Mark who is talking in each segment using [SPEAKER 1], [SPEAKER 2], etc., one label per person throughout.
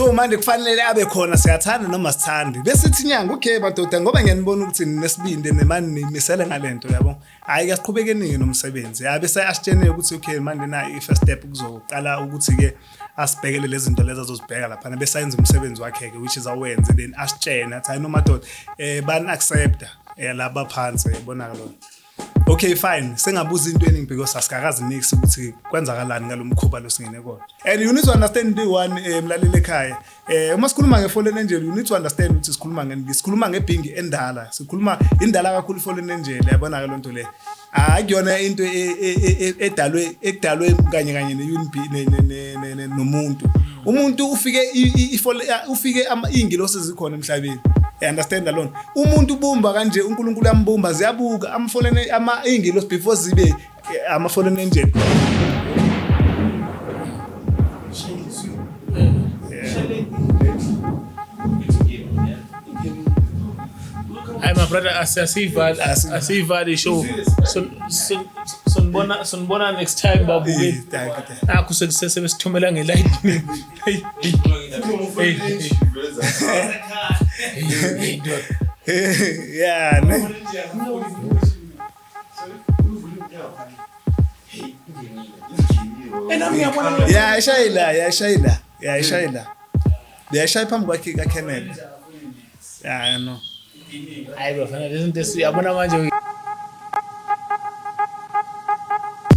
[SPEAKER 1] So manje kufanele abe khona, siyathanda noma sithandi. Bese ithi inyanga, okay madoda, ngoba ngiyanibona ukuthi ninesibindi nemani nimisele ngalento, yabo, hhayi ke asiqhubekeningi nomsebenzi. Ya, bese asitsheneke ukuthi okay, manje na i-first step kuzoqala ukuthi-ke asibhekele lezi zinto lezi azozibheka laphana, bese ayenza umsebenzi wakhe-ke, which is awenze, then asitshene athi, hayi no madoda, bani-accepta laba phansi, yabona-ke lona. Okay, fine, sengabuza into eningi because asikakazi nix ukuthi kwenzakalani ngalo mkhuba lo singene kona. And you need to understand into eyi-one, mlaleli ekhaya, uma sikhuluma nge-fallen angel, you need to understand ukuthi sikhuluma nge-being endala, sikhuluma indala kakhulu i-fallen angel, yabona-ke loo nto le. Hayi, kuyona into edalwe ekudalwe kanye kanye ne-UNB nomuntu. Umuntu ufike ufike iy'ngilosi zikhona emhlabeni. You understand lona? Umuntu ubumba kanje, uNkulunkulu uyambumba, ziyabuka ama-fallen ama iy'ngilosi before zibe ama-fallen angel.
[SPEAKER 2] Hayi my brother, asiyivali, asiyivali show. So so sonibona sonibona next time, babuke.
[SPEAKER 1] Thank you, thank you.
[SPEAKER 2] Nakho sebesithumela nge-lightning. Hey, hey, hey, hey, ndoda.
[SPEAKER 1] Yeah, ne?
[SPEAKER 2] Eh, nami ngiyabona.
[SPEAKER 1] Yeah, ishayila, yeah, ishayila. Yeah, ishayila. Yeah, ishaya phambi kwakhe kaKenneth. Yeah, I know.
[SPEAKER 2] Hayi bafana, lezi zinto siyabona manje.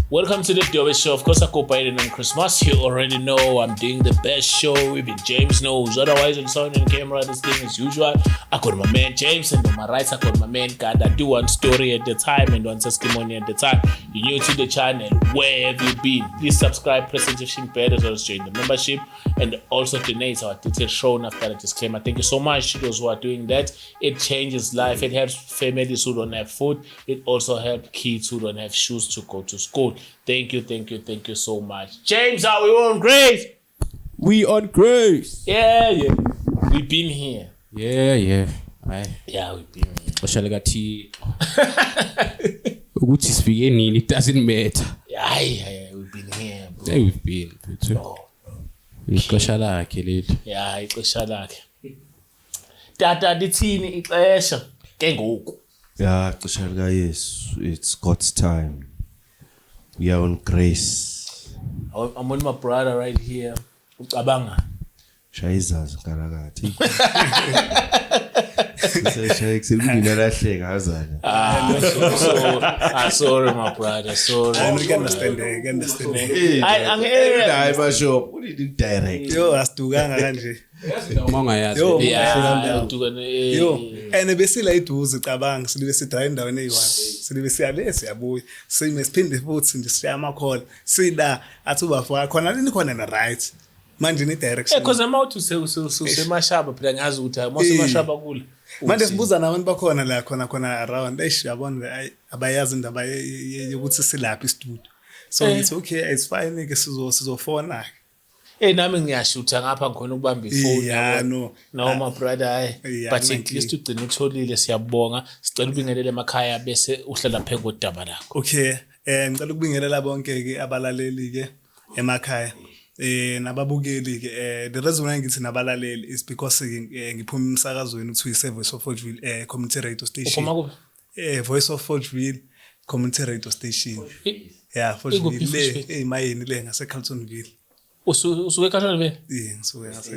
[SPEAKER 2] Welcome to the Dobe Show. Of course, I go by the name Christmas. You already know I'm doing the best show. Even James knows. Otherwise, on sound and camera, this thing as usual. I got my man James, and on my right, I got my man God. I do one story at the time and one testimony at the time. You're new to the channel, where have you been? Please subscribe, press the notification bell, as well as join the membership, and also donate. Our details shown after the disclaimer. Thank you so much to those who are doing that. It changes life. It helps families who don't have food. It also helps kids who don't have shoes to go to school. Thank you, thank you, thank you so much. James, are we on grace?
[SPEAKER 3] We on grace.
[SPEAKER 2] Yeah. We've been here.
[SPEAKER 3] Yeah. Hayi,
[SPEAKER 2] Yeah, we've been here.
[SPEAKER 3] Xesha likaThixo. Ukuthi sifike nini, it doesn't matter.
[SPEAKER 2] Yeah, we've been here, bro.
[SPEAKER 3] Yeah, we've been, mfethu. Ixesha lakhe leli.
[SPEAKER 2] Yeah, ixesha lakhe. Tata, lithini ixesha ke ngoku?
[SPEAKER 4] Ya, xesha likaYesu, it's God's time. We are on grace.
[SPEAKER 2] I'm with my brother right here. Ucabanga.
[SPEAKER 4] Shaya izazi nkalakathi. Seshaya kuselungile lahleka azana.
[SPEAKER 2] Ah, so, ah, sorry my brother, sorry.
[SPEAKER 1] I can understand, I can understand.
[SPEAKER 4] Hayi basho, unini direct.
[SPEAKER 1] Yo, asidukanga kanje.
[SPEAKER 3] Uma ungayazi.
[SPEAKER 1] Yo.
[SPEAKER 2] Yeah,
[SPEAKER 1] Yo, and besila eduze, cabanga, silibe sidrive endaweni eyi-one. Silibe siya le siyabuya. Sime siphinde futhi nje siya amakhola. Sila athi ubafaka khona lini khona na right. Manje ni direction.
[SPEAKER 2] Because uma uthi usemashaba phela, ngiyazi ukuthi hayi, uma usemashaba kule.
[SPEAKER 1] Manje sibuza nabantu bakhona la khona khona around. Eish, yabona, ayi, abayazi indaba yokuthi silaphi istudio. So ngithi okay, it's fine ke, sizofona.
[SPEAKER 2] Eh, nami ngiyashutha ngapha, ngikhona ukubamba ifoni.
[SPEAKER 1] Yeah,
[SPEAKER 2] Yabo.
[SPEAKER 1] No.
[SPEAKER 2] No my brother, hayi.
[SPEAKER 1] Yeah,
[SPEAKER 2] But at
[SPEAKER 1] anginankinga.
[SPEAKER 2] least ugcina utholile, siyabonga. Sicela ubingelele emakhaya bese uhlala phezu kodaba lakho.
[SPEAKER 1] Okay, ngicela ukubingelela bonke ke abalaleli ke emakhaya. Nababukeli ke, the reason why ngithi nabalaleli is because ke ngiphuma emsakazweni uthi uyise Voice of Fochville Community Radio Station.
[SPEAKER 2] Uphuma kuphi?
[SPEAKER 1] Voice of Fochville Community Radio Station. Yeah,
[SPEAKER 2] Ikuphi
[SPEAKER 1] Fochville le
[SPEAKER 2] i-Fochville?
[SPEAKER 1] emayini le ngase Carltonville.
[SPEAKER 2] Usuke eKhathane?
[SPEAKER 1] Yeah, ngisuke ngase.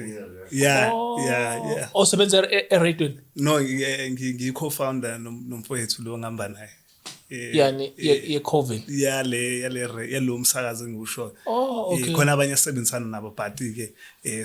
[SPEAKER 1] Yeah.
[SPEAKER 2] Osebenza eradweni?
[SPEAKER 1] No, ngi co-founder nomfowethu lo ngihamba naye.
[SPEAKER 2] Yani ye-COVID.
[SPEAKER 1] Yale yalo msakazo engiwushoyo.
[SPEAKER 2] Oh, okay.
[SPEAKER 1] Khona abanye esebenzisana nabo, but ke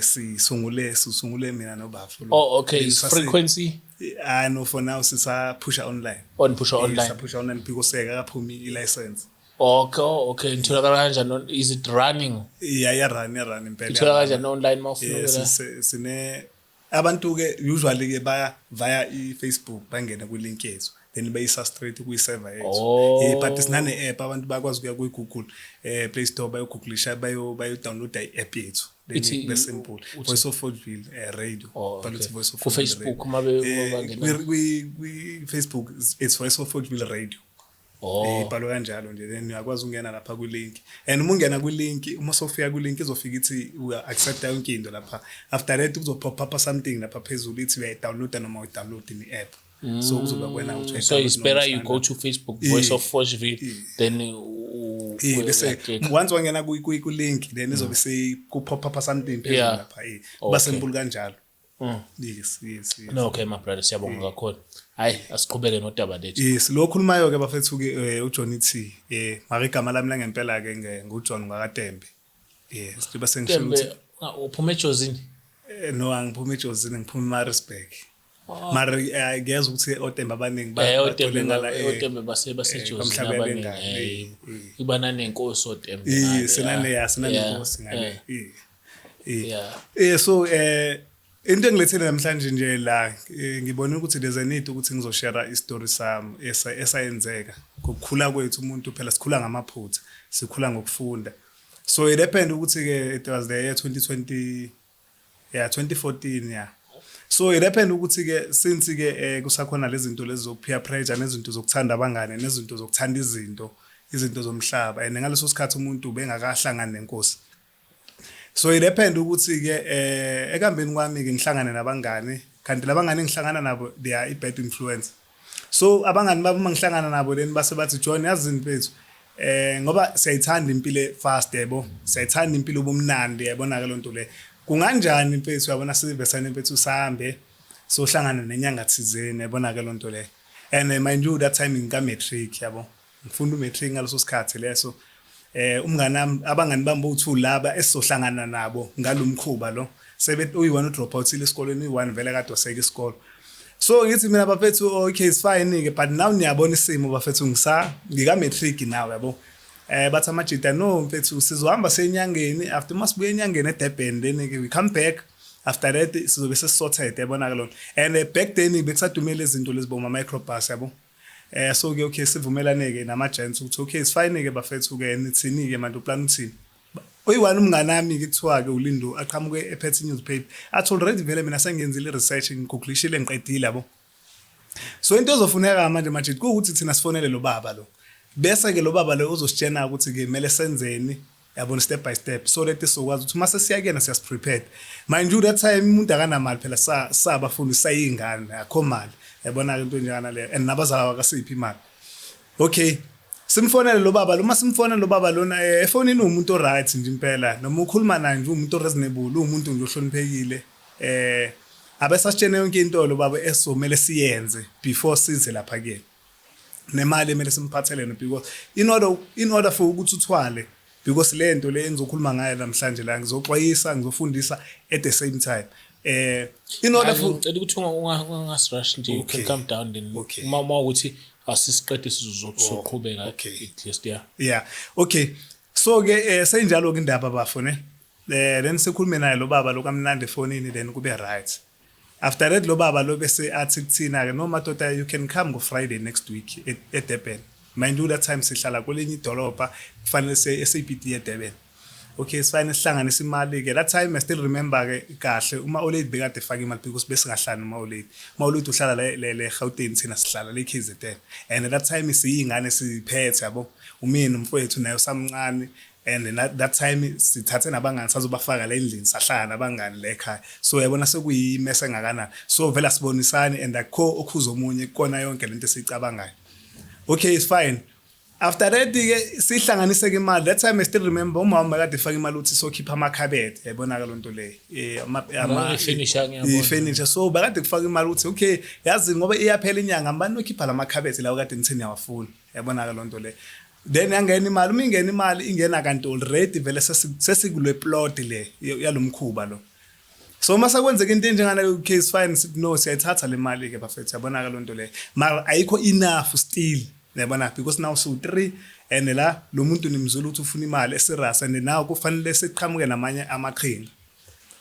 [SPEAKER 1] sisungule mina nobafo lo.
[SPEAKER 2] Oh, okay. It's frequency
[SPEAKER 1] Ah no, for now sisa pusha online.
[SPEAKER 2] On pusha online.
[SPEAKER 1] Sisa pusha online because sekaphumi i-license.
[SPEAKER 2] Okay, oh, okay. Itholakala kanjani? Is it running?
[SPEAKER 1] Yeah, ya run, ya run impela.
[SPEAKER 2] Itholakala kanjani online mawufuna ukula?
[SPEAKER 1] Sine abantu ke usually ke baya via i-Facebook, bangene kwi-link yethu, then bayisa straight kwi-server yethu.
[SPEAKER 2] Oh.
[SPEAKER 1] But sinane app, abantu bakwazi ukuya kwi-Google Play Store, bayogooglisha, bayo downloada i-app yethu, then kube simple. Voice of Fochville Radio.
[SPEAKER 2] Oh,
[SPEAKER 1] Bhala
[SPEAKER 2] okay.
[SPEAKER 1] uthi Voice of
[SPEAKER 2] Ku-Facebook
[SPEAKER 1] Fochville Radio.
[SPEAKER 2] uma bangena.
[SPEAKER 1] Kwi-Facebook it's Voice of Fochville Radio.
[SPEAKER 2] Oh.
[SPEAKER 1] Ibhalwe kanjalo nje, then uyakwazi ukungena lapha kwi-link, and uma ungena kwi-link, uma sofika kwi-link izofika ithi uya-accepta yonke into lapha. After that kuzo-pop up something lapha phezulu ithi uyayi-downloada noma uyi-download i-app, so kuzoba kuwena ukuthi
[SPEAKER 2] So it's
[SPEAKER 1] uyayi-download noma
[SPEAKER 2] better you go
[SPEAKER 1] usayina.
[SPEAKER 2] to Facebook, Voice of Fochville, then
[SPEAKER 1] Bese
[SPEAKER 2] uya-click.
[SPEAKER 1] Once wangena ku-link, then izobe seku-pop up something phezulu lapha, kuba simple kanjalo. Yes.
[SPEAKER 2] No, okay, my brother, siyabonga kakhulu. Hayi, asiqhubeke nodaba lethu.
[SPEAKER 1] Yes, lo okhulumayo ke bafethu ke, uJohnny T. Mara igama lami langempela ke nguJohn ngakaTembe. Yes, njengoba sengisho
[SPEAKER 2] Tembe,
[SPEAKER 1] ukuthi
[SPEAKER 2] uphuma eJozini?
[SPEAKER 1] No, angiphuma eJozini, ngiphuma eMaritzburg. Mara ngiyezwa ukuthi oTembe abaningi
[SPEAKER 2] oTembe
[SPEAKER 1] bagcwele ngala,
[SPEAKER 2] oTembe baseJozini
[SPEAKER 1] kwamhlaba
[SPEAKER 2] abaningi.
[SPEAKER 1] yabengane,
[SPEAKER 2] Iba nanenkosi oTembe ngale,
[SPEAKER 1] sinane
[SPEAKER 2] yeah.
[SPEAKER 1] Ya, sinanenkosi ngale. So into engilethele namhlanje nje la, ngibona ukuthi there's a need ukuthi ngizoshare istory sami esayenzeka ngokukhula kwethu. Umuntu phela sikhula ngamaphutha, sikhula ngokufunda. So it happened ukuthi ke it was the year 2020, yeah, 2014, yeah. So it happened ukuthi ke since ke kusakhona lezi zinto lezi zoku-peer pressure nezinto zokuthanda abangane nezinto zokuthanda izinto zomhlaba, and ngaleso sikhathi umuntu ubengakahlangani nenkosi. So it happened ukuthi ke ekambeni kwami ke ngihlangane nabangane, kanti labangane engihlangana nabo, they are i-bad influence. So abangani bami, uma ngihlangana nabo, then base bathi, "John, yazini mfethu, ngoba siyayithanda impilo fast, yebo, siyayithanda impilo obumnandi, yabona ke lonto le, kunganjani mfethu, yabona, sivesane mfethu, sihambe sohlangana nenyanga thizeni," yabona ke lonto le. And mind you, that time ngika matric, yabo, ngifunda umatric ngaleso sikhathi leso. Umngane wami, abangani bami bo2 laba esizohlangana nabo ngalomkhuba lo, sebe uyi-one udrop out esikoleni, uyi-one vele kade waseka isikolo. So ngithi mina, "Bafethu, okay, it's fine ke, but now niyabona isimo, bafethu, ngika matric now, yabo." Bathi amajita, "No mfethu, sizohamba senyangeni. After masibuye enyangeni eDurban, then ke we come back. After that sizobe sesisorted," yabona ke lona. And back then bekusadumele izinto lezi boma microbus, yabo. So ke okay, sivumelane ke nama gents ukuthi okay, it's fine ke bafethu ke, nithini ke manje, uplan uthini? Oyi-one umngane wami ke kuthiwa ke uLindo, aqhamuke ephethe newspaper, athi, "Already vele mina sengiyenzile i-research, ngigooglishile, ngiqedile, yabo. So into ezofuneka manje manje kuwukuthi thina sifonele lo baba lo, bese ke lo baba lo uzositshena ukuthi ke kumele senzeni, yabona, step by step, so that sizokwazi ukuthi uma sesiya kuyena siyasi-prepared." Mind you, that time umuntu akanamali phela, sabafundi, sayingane, akho mali, yabona ke into enjengana leyo, and nabazali abakasiphi imali. Okay, simfonele lo baba lo. Uma simfonele lo baba lona, efonini umuntu oright nje impela, noma ukhuluma naye nje umuntu reasonable, umuntu nje ohloniphekile. Abesasitshene yonke into lo baba esizomele siyenze before size lapha kuyena, nemali emele simphathele yona, because in order for ukuthi uthwale, because le nto le engizokhuluma ngayo namhlanje la, ngizoxwayisa, ngizofundisa at the same time, in order for
[SPEAKER 2] Ngicela ukuthi ungasirush nje, you can calm down then. Uma ukuthi asisiqede, sizoqhubeka at least, yeah.
[SPEAKER 1] Yeah, okay. So ke seyinjalo ke indaba, bafo, ne. Then sikhulume naye lo baba lo kamnandi efonini, then kube right. After that lo baba lo bese athi kuthina ke, "No madoda, you can come go Friday next week eDurban." Mind you, that time sihlala kwelinye idolobha, kufanele se eCBD eDurban. Okay, sifane sihlanganise imali ke. That time I still remember ke kahle, uma Olady bekade efaka imali, because besingahlali noma Olady. Uma Olady uhlala le Gauteng, thina sihlala le KZN. And at that time siyingane, siphethe, yabo. Umini umfowethu naye usamncane, and that time sithathe nabangani, sazobafaka la endlini, sahlala nabangani la ekhaya. So yabona sekuyimess engakanani. So vele asibonisani and akukho okhuza omunye kukona yonke lento esiyicabangayo. Okay, it's fine. After that ke sihlanganise ke imali. That time I still remember umama kade efaka imali uthi sokhipha amakhabethe, yayibona ke lonto le, ama
[SPEAKER 2] I-furniture, ngiyabona.
[SPEAKER 1] I-furniture. So bakade kufaka imali uthi, "Okay, yazi, ngoba iyaphela inyanga, mbani okhipha lamakhabethe lawo kade nithe niyawafuna," yabona ke lonto le. Then yangena imali. Uma ingena imali, ingena kanti already vele sesikule plot le yalomkhuba lo. So uma sekwenzeka into enjengale, okay, fine, sithi no, siyayithatha le mali ke bafethu, yabona ke lonto le, mara ayikho enough still, yabona, because now so 3 and la lo muntu nimzula ukuthi ufuna imali eserious, and now kufanele siqhamuke namanye amaqhinga.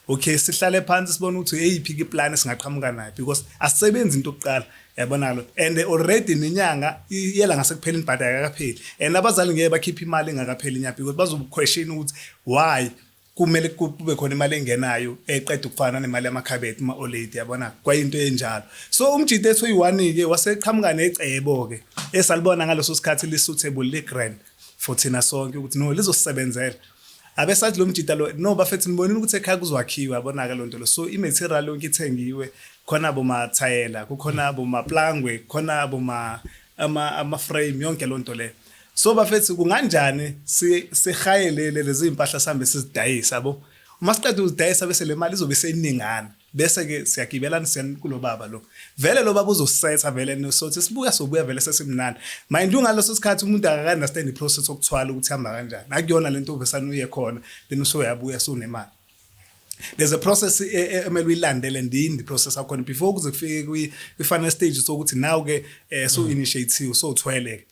[SPEAKER 1] Okay, sihlale phansi, sibone ukuthi eyiphi ke plan esingaqhamuka nayo, because asisebenzi into yokuqala, yabona lo, and already nenyanga iyela ngasekuphela, ibhada ayakapheli, and abazali ngeke bakhiphe imali engakapheli inyanga, because bazobuquestion ukuthi why kumele kube khona imali engenayo eqeda ukufana nemali yamakhabethe ma olady, yabona, kwayinto enjalo. So umjito ethu uyi-one ke waseqhamuka necebo ke. Esalibona ngaleso sikhathi li-suitable, li-grand for thina sonke, ukuthi no, lizosisebenzela. Abesathi lo mjita lo, no bafethu, nibonile ukuthi ekhaya kuzwakhiwa, yabona-ke loo nto lo. So i-material yonke ithengiwe, khona bomathayela, kukhona bomaplangwe, khona boma ama-frame, yonke loo nto leyo. So bafethu, kunganjani sihayelele lezi mpahla, sihambe sizidayisa, yabo? Uma siqeda ukuzidayisa, bese le mali izobe seyiningana, bese-ke siyagibelana siya kulo baba lo. Vele lo baba uzosetha vele, sothi sibuya, sobuya vele sesimnandi. Mind you, ngaleso sikhathi umuntu akaka-understand i-process okuthwala ukuthi ihamba kanjani. Akuyona lento uvesane uye khona, then usuyabuya sunemali. There's a process emele uyilandele, and yini process akhona before kuze kufike kwi-final stage sokuthi now-ke so initiate, so uthwele-ke.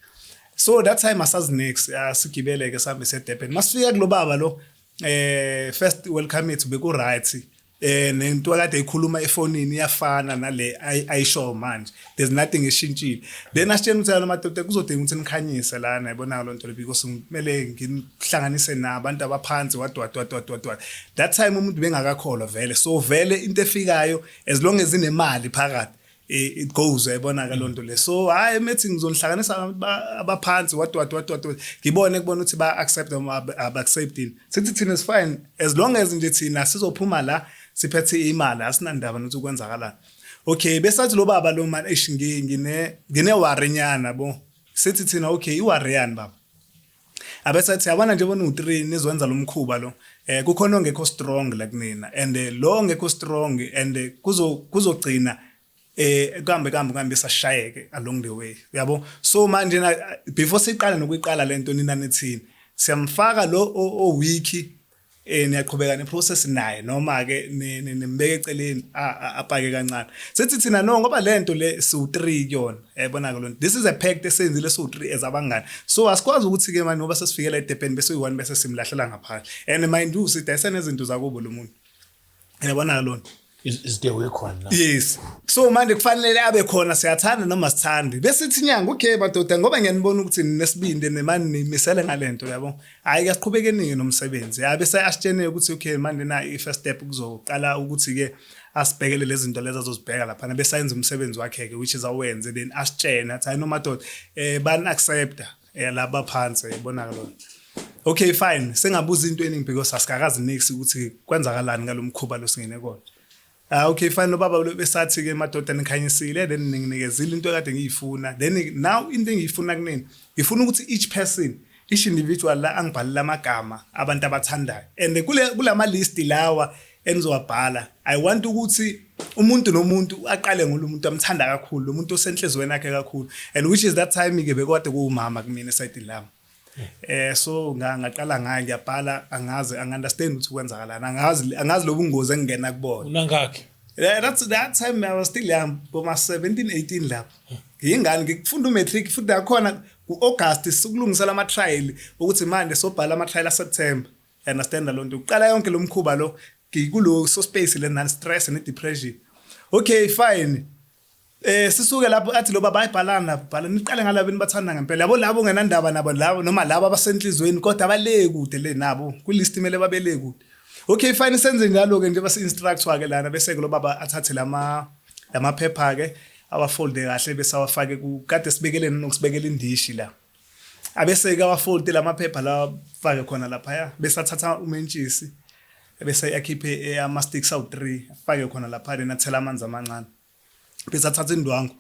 [SPEAKER 1] So that time asazi next, asigibele-ke sihambe siye eDurban. Masifika kulo baba lo, first welcome yethu beku right, nento akade ikhuluma efonini iyafana nale ayisho manje, there's nothing eshintshile. Then asitshela ukuthi madoda, kuzodinga ukuthi nikhanyise lana, yabona lo nto le, because kumele ngihlanganise nabantu abaphansi, what what what what what what. That time umuntu bengakakholwa vele, so vele into efikayo, as long as inemali phakathi, it goes, uyayibona ke lonto le. So hayi, methi ngizonihlanganisa abaphansi, what what what what what. Ngibone kubona ukuthi ba accept noma aba accepting. Sithi thina is fine, as long as nje thina sizophuma la siphethe imali, asinandaba nokuthi kwenzakalani. Okay, besathi lo baba lo, man, eish, ngine worry nyana bo. Sithi thina, okay, i worry yani baba? Abesathi, yabona nje, bona u3 nizwenza lo mkhuba lo, kukhona ongekho strong la kunina, and lo ongekho strong and kuzogcina kuhambe kuhambe kuhambe sashayeke along the way, uyabo. So manje na, before siqale nokuyiqala lento, nina nithini? Siyamfaka lo o weak, niyaqhubeka neprocess naye, noma ke nimbeke eceleni apake kancane? Sithi thina no, ngoba lento le siwu3 kuyona, yayibona ke lonto. This is a pact esenzile siwu3 as abangani, so asikwazi ukuthi ke manje ngoba sesifikela eDurban bese uyi1 bese simlahlela ngaphandle. And mind you, sidayisa nezinto zakubo lo muntu, yabona ke lonto.
[SPEAKER 2] Is the weak one now.
[SPEAKER 1] Yes, so manje kufanele abe khona, siyathanda noma sithandi. Bese ithi inyanga, okay madoda, ngoba ngiyanibona ukuthi ninesibindi nemani nimisele ngalento, yabo, hayi ke, asiqhubekeni nomsebenzi. Yabe asitshene ukuthi okay, manje na i-first step kuzoqala ukuthi ke asibhekele lezi zinto lezi azozibheka laphana, bese ayenza umsebenzi wakhe ke, which is awenze, then asitshene athi, hayi no madoda, bani accepta laba phansi, yabona ke lona. Okay, fine, sengabuza into eningi because asikakazi nix ukuthi kwenzakalani ngalomkhuba lo singene kona. Ah, okay, fine, lo baba lo besathi ke, madoda, nikhanyisile, then ninginikezile into ekade ngiyifuna. Then now into engiyifuna kunini, ngifuna ukuthi each person, each individual la angibhalela amagama abantu abathandayo, and kule kulama list lawa enizowabhala, I want ukuthi umuntu nomuntu aqale ngolo muntu amthanda kakhulu, lo muntu osenhlizweni yakhe kakhulu, and which is that time ke bekade kuwumama kumina esayidini lami. So ngaqala ngaye, ngiyabhala, angazi, angi-understand ukuthi kwenzakalani, angazi lobungozi engingena kubona.
[SPEAKER 2] Unangakhi?
[SPEAKER 1] Yeah, that's that time I was still young, boma 17 18 lapho. Ngiyingane, ngikufunda umatric futhi nakhona ku-August, sikulungisela ama trial ukuthi manje sobhala ama trial aSeptember. You understand lo nto? Uqala yonke lo mkhuba lo, ngikulo so space le non stress ne depression. Okay, fine. Sisuke lapho, athi lo baba, ayibhalana, bhala, niqale ngalabo nibathanda ngempela. Yabo, labo ungenandaba nabo labo, noma labo abasenhlizweni kodwa abale kude le nabo ku list, imele babele kude. Okay, fine, senze njalo ke nje, base instructor ke lana, bese ke lo baba athathe lamaphepha ke, awafolde kahle, bese awafake ku kade sibekele nokusibekela indishi la. Abese ke awafolde lamaphepha la, fake khona lapha, bese athatha umentshisi, bese akhiphe ama sticks awu3, afake khona lapha, then athela amanzi amancane, bese athatha indwangu,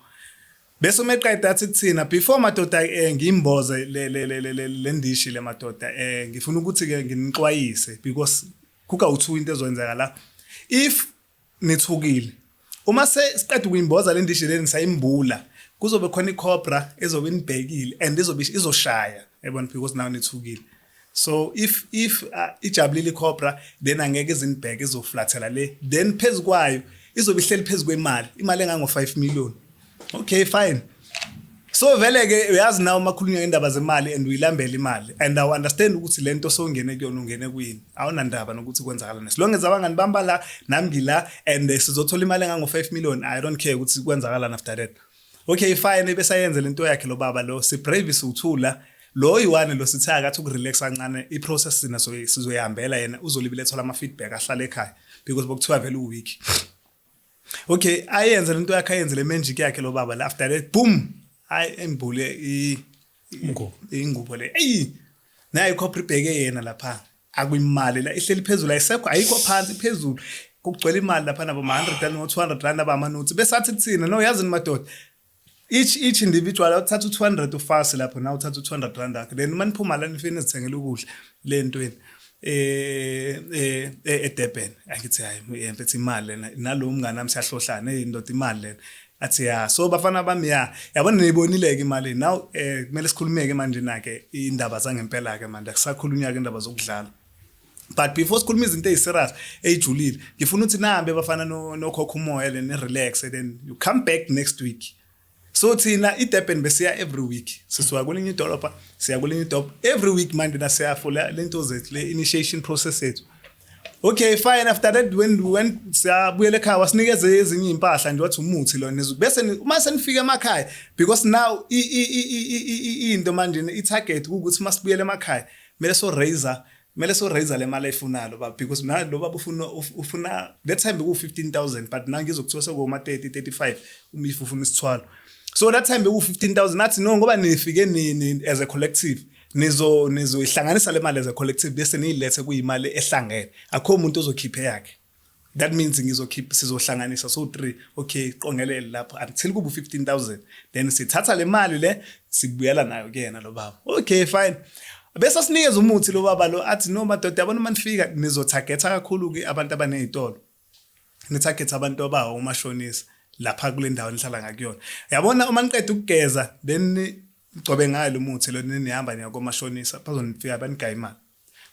[SPEAKER 1] bese uma eqeda athi kuthina, before madoda, ngimboze le ndishi le, madoda, ngifuna ukuthi ke nginixwayise because kuka-2 into ezokwenzeka la if nithukile. Uma sesiqeda ukuyimboza le ndishi leni, sayimbula, kuzobe khona icobra ezobe inibhekile and izobe izoshaya, yabona, because now nithukile. So if ijabulile icobra, then angeke izinibheke, izoflathela le, then phezu kwayo izobe ihleli phezu kwemali, imali engango 5 million. Okay, fine. So vele ke uyazi nawe uma khulunywa ngendaba zemali and uyilambela imali and awu understand ukuthi lento sowungene kuyona, ungene kuyini, awunandaba nokuthi kwenzakalani, as long as abangani bamba la, nami ngila, and sizothola imali engango 5 million, I don't care ukuthi kwenzakalani after that. Okay, fine, bese ayenze lento yakhe lo baba lo. Si brave siwuthula lo oyi-one lo, sithi akathi ukurelax kancane, i-process sina sizoyihambela, yena uzolibele ethola ama-feedback, ahlale ekhaya because bokuthiwa vele u-weak. Okay, ayenze lento yakhe, ayenze le magic yakhe lo baba la. After that, boom, Hayi, embule
[SPEAKER 2] Ingubo.
[SPEAKER 1] Ingubo le, eyi, nayo ikhopha ibheke yena lapha, akuyimali la ihleli phezulu, ayisekho, ayikho phansi, phezulu kugcwele imali lapha, nabo ma-100 rand, ngo-200 rand, abamanothi. Bese athi kuthina, "No, yazini madoda, each individual uthatha u-200, ufasi lapho, nawe uthatha u-200 rand akhe, then uma niphuma la nifike nizithengele ukudla le ntweni eDurban." Angithi, "Hayi mfethu, imali lena." Nalo mngane nami siyahlohlana, "Hey ndoda, imali lena." Athi, "Ya, so bafana bami, ya, yabona niyibonile ke imali now, kumele sikhulumeke manje na ke indaba zangempela ke manje, akusakhulunywa ke indaba zokudlala. But before sikhuluma izinto ey'serious ey'julile, ngifuna ukuthi nahambe bafana nokhokha umoya then relax, then you come back next week." So thina iDurban besiya every week, sisuka kwelinye idolobha siya kwelinye idolobha every week. Manje nasiyafola lento zethu, le initiation process yethu. Okay, fine. After that, when siyabuyela ekhaya, wasinikeze ezinye impahla nje, wathi umuthi lo bese uma senifika emakhaya, because now into manje i-target ukuthi masibuyele emakhaya kumele so raise le mali ayifunayo baba, because na lo baba ufuna that time beku 15,000, but now ngizokuthiwa sekuma 30 35 uma if ufuna isithwalo. So that time beku 15,000. Nathi, "No, ngoba nifike ni as a collective, nizoyihlanganisa le mali as a collective, bese niyilethe kuyimali ehlangene, akho umuntu ozokhipha yakhe. That means ngizokhipha, sizohlanganisa so 3, okay, qongelele lapho until kube 15,000, then sithatha le mali le, sibuyela nayo kuyena lo baba." Okay, fine. Bese sinikeza umuthi lo baba lo, athi, "No madoda, yabona uma nifika nizotargeta kakhulu ke abantu abanezitolo, nitarget abantu abawo umashonisa lapha kule ndawo nihlala ngakuyona. Yabona uma niqeda ukugeza, then nigcobe ngayo lo muthi lo, nihamba niya komashonisa, bazonifika banigaya imali."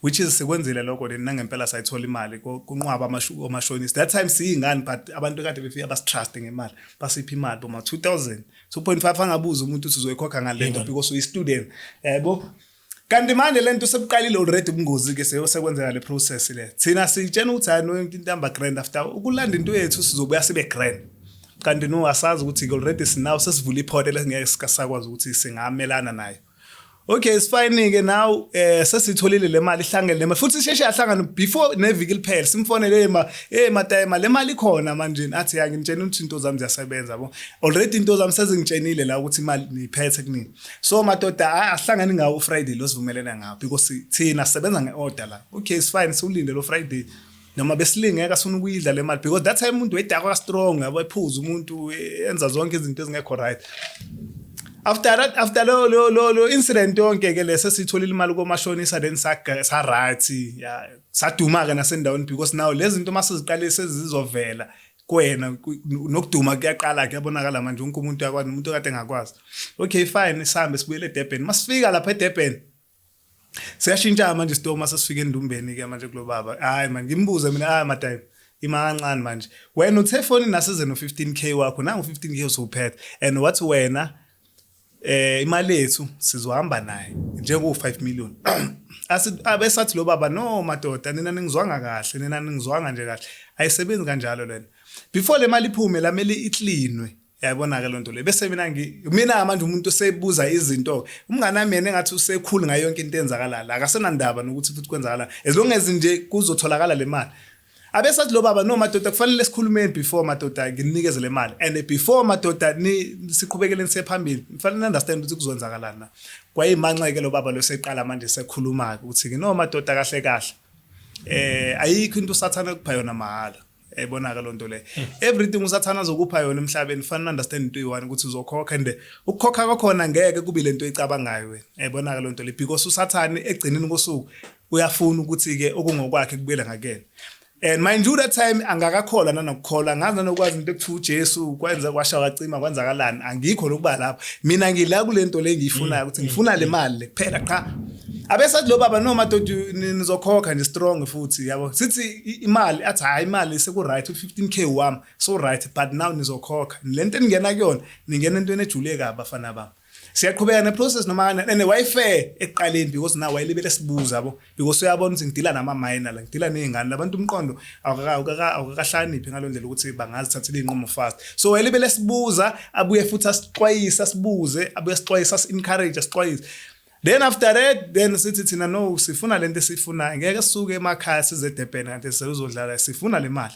[SPEAKER 1] Which is sikwenzile lokho. Then nangempela sayithola imali kunqwaba omashonisa. That time siyingane, but abantu kade befika basitrust ngemali, basipha imali boma 2000, 2.5, angabuza umuntu ukuthi uzoyikhokha ngale nto because uyi-student, yabo. Kanti manje lento sebuqalile already ubungozi ke, sekwenzeka le process le. Thina sitshena ukuthi hayi no, into ihamba grand, after ukulanda into yethu sizobuya sibe grand. Kanti no, asazi ukuthi already sinawo, sesivula iportal esingeke sikasakwazi ukuthi singamelana nayo. Okay, it's fine ke now, sesitholile le mali, ihlangene le mali futhi, isheshe yahlangana before neviki liphele. Simfonele, ma matayema, le mali ikhona manje. Athi, "Ya, ngitshena ukuthi into zami ziyasebenza, yabo, already into zami sezingitshenile la ukuthi imali niyiphethe kunini. So madoda, ahlangani ngawo uFriday lo sivumelene ngawo, because thina sisebenza ngeorder la." Okay, it's fine, siulinde lo Friday, noma besilingeka sifuna ukuyidla le mali, because that time umuntu wedakwa strong, yabo, ephuza umuntu, enza zonke izinto ezingekho right. After that, after lo incident yonke ke lese, sitholile imali komashonisa, then sa right ya, saduma ke nasendaweni, because now lezi zinto mase ziqale sezizovela kuwena, nokuduma kuyaqala, kuyabonakala manje, wonke umuntu uyakwazi, umuntu kade engakwazi. Okay, fine, sihambe sibuyele eDurban. Masifika lapha eDurban, siyashintsha manje isitomo. Mase sifika endumbeni ke manje kulo baba, hayi man, ngimbuze mina, "Hayi madam, ima kancane manje, wena uthe phone nasize no 15K wakho, nangu 15K usuphethe, and wathi wena imali yethu sizohamba naye njengo 5 million." Asi abesathi lo baba, "No madoda, nina ningizwanga kahle, nina ningizwanga nje kahle, ayisebenzi kanjalo lena. Before le mali iphume la, mele icleanwe." Yayibona ke lonto le. Bese mina manje umuntu osebuza izinto, umngane wami yena engathi usekhulu ngayo yonke into enzakala la, akasenandaba nokuthi futhi kwenzakala, as long as nje kuzotholakala le mali. Abesathi lo baba, "No madoda, kufanele sikhulumeni before madoda nginikeze le mali, and before madoda ni siqhubekele siye phambili, kufanele understand ukuthi kuzokwenzakalani na." Kwayimanxa ke lo baba lo seqala manje sekhuluma ukuthi ke, "No madoda, kahle kahle, ayikho into usathana kupha yona mahala. Yayibona ke lonto le, everything usathana azokupha yona emhlabeni, fanele understand into eyi-one, ukuthi uzokhokha, and ukukhokha kwakhona ngeke kube lento oyicabangayo wena. Yayibona ke lonto le, because usathane egcineni kosuku uyafuna ukuthi ke okungokwakhe kubuyele ngakuyena." And mind you, that time angakakholwa nanokukholwa, ngazi nanokwazi into ekuthiwa uJesu kwenza kwasha kwacima, kwenzakalani, angikho lokuba lapho. Mina ngila kule nto le engiyifunayo, ukuthi ngifuna le mali le kuphela qha. Abesathi lo baba, "No madoda, nizokhokha nje strong futhi, yabo." Sithi, "Imali?" Athi, "Hayi, imali seku right, u15K wami so right, but now nizokhokha lento eningena kuyona, ningena entweni ejule kabi, bafana bami." Siyaqhubeka neprocess noma kanjani, and wayifair ekuqaleni, because now wayelibele sibuza, yabo, because uyabona ukuthi ngidila nama-minor la, ngidila ney'ngane labantu, umqondo awukakahlakaniphi ngalo ndlela ukuthi bangazithathela iy'nqumo fast. So wayelibele sibuza, abuye futhi asixwayise, asibuze, abuye asixwayise, asi-encourage, asixwayise. Then after that, then sithi thina, "No, sifuna lento esiyifunayo, ngeke sisuke emakhaya size eDurban kanti sezodlala, sifuna le mali."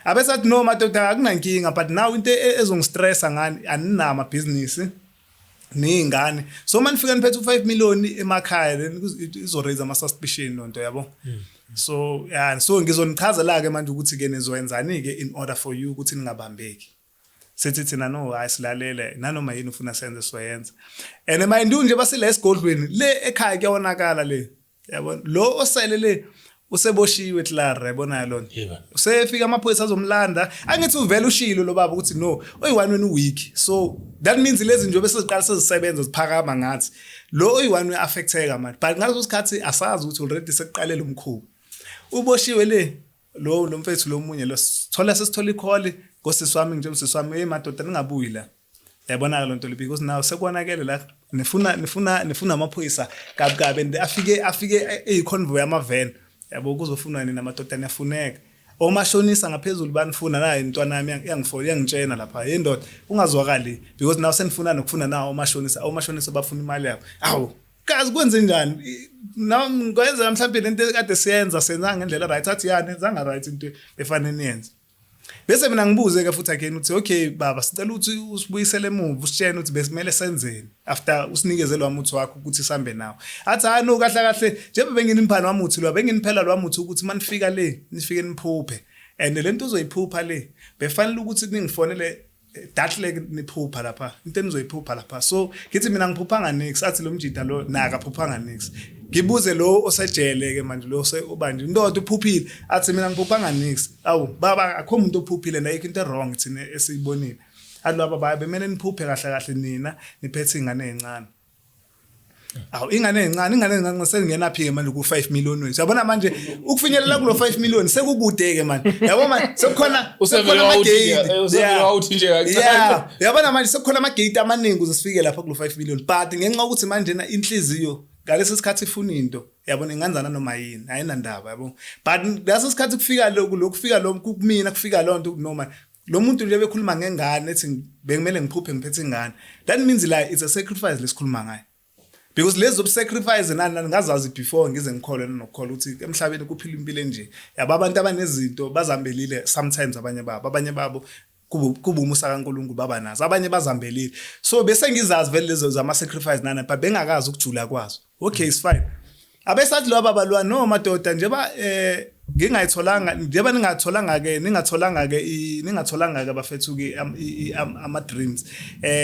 [SPEAKER 1] Abesathi, "No madoda, akunankinga, but now into ezongistressa ngani, aninama business." Ney'ngane, so uma nifika niphethe u-5 million emakhaya, then izo-raise ama-suspicion lonto, yabo. So yeah, so ngizonichazela-ke manje ukuthi-ke nizoyenzani-ke in order for you ukuthi ningabambeki. Sithi thina, no, hayi, silalele, nanoma yini ufuna senze soyenza. And mind you nje, basila esigodlweni le, ekhaya kuyawonakala le, yabona. Lo osele le useboshiwe klaar, yabona lona. Usefika amaphoyisa azomlanda. Angithi uvela ushilo lo baba ukuthi no, oyi-one wena u-weak, so that means lezi nje bese ziqala sezisebenza ziphakama ngathi lo oyi-one uya-affecteka manje. But ngaleso sikhathi asazi ukuthi already sekuqalele umkhuba, uboshiwe le lo mfethu lo munye lo. Sithola sesithola i-call ngosisi wami nje, usisi wami, hey madoda, ningabuyi la, yabona lo nto le, because now sekonakele la, nifuna amaphoyisa kabi kabi and afike eyi-convoy ama-van, yabo, kuzofunwa nina madoda, niyafuneka, omashonisa ngaphezulu banifuna naye. Intwana yami iyangifona, iyangitshena lapha, yendoda ungazwakali, because now senifuna nokufuna nawo omashonisa, bafuna imali yabo. Awu, kazi kwenze njani nami ngenzeka mhlawumbe lento kade siyenza, senza ngendlela right? Athi ya, nenzanga right, into efanele niyenze. Bese mina ngibuze ke futhi again ukuthi okay baba, sicela ukuthi usibuyisele emuva, usitshene ukuthi besimele senzeni after usinikeze lo muthi wakho ukuthi sihambe nawo. Athi hayi no, kahle kahle njengoba benginimphana wamuthi lo, benginiphela lo muthi ukuthi manifika le nifike niphuphe, and lento uzoyiphupha le befanele ukuthi ningifonele that le niphupha lapha, into enizoyiphupha lapha. So ngithi mina ngiphuphanga nix. Athi lo mjida lo naka phuphanga nix. Ngibuze lo osejele ke manje, lo obanje, indoda uphuphile? Athi mina ngiphuphanga nix. Awu baba, akho umuntu ophuphile, nayikho into wrong thina esiyibonile. Athi laba baba bemele niphuphe kahle kahle nina niphethe ingane ezincane. Awu, ingane ezincane sengena phi ke manje ku 5 million wethu? Yabona manje ukufinyelela kulo 5 million sekukude ke manje, yabo, manje sekukhona
[SPEAKER 2] Usevele
[SPEAKER 1] sekukhona
[SPEAKER 2] wawuthi nje,
[SPEAKER 1] ama-gate.
[SPEAKER 2] usevele wawuthi nje kancane.
[SPEAKER 1] Yeah, yabona manje sekukhona ama-gate amaningi ukuze sifike lapha kulo 5 million, but ngenxa yokuthi manje na inhliziyo ngalesi sikhathi ifuna into, yabona, ingenzana noma yini, ayinandaba, yabo. But leso sikhathi kufika lokhu, lokufika lo kumina, kufika lonto noma lo muntu nje bekhuluma ngengane, ethi bekumele ngiphuphe ngiphethe ingane, that means la it's a sacrifice lesikhuluma ngayo, because lezi zobu-sacrifice nani nani ngazazi before ngize ngikholwe nokukholwa ukuthi emhlabeni kuphila impilo enje, yabo. Abantu abanezinto bazambelile sometimes, abanye babo kuba umusa kaNkulunkulu baba nazo, abanye bazambelile. So bese ngizazi vele lezo zama-sacrifice nani, but bengakazi ukujula kwazo. Okay, it's fine. Abesathi lo baba lwa, no madoda, njengoba ngingayitholanga, njengoba ningatholanga ke bafethu ke ama dreams,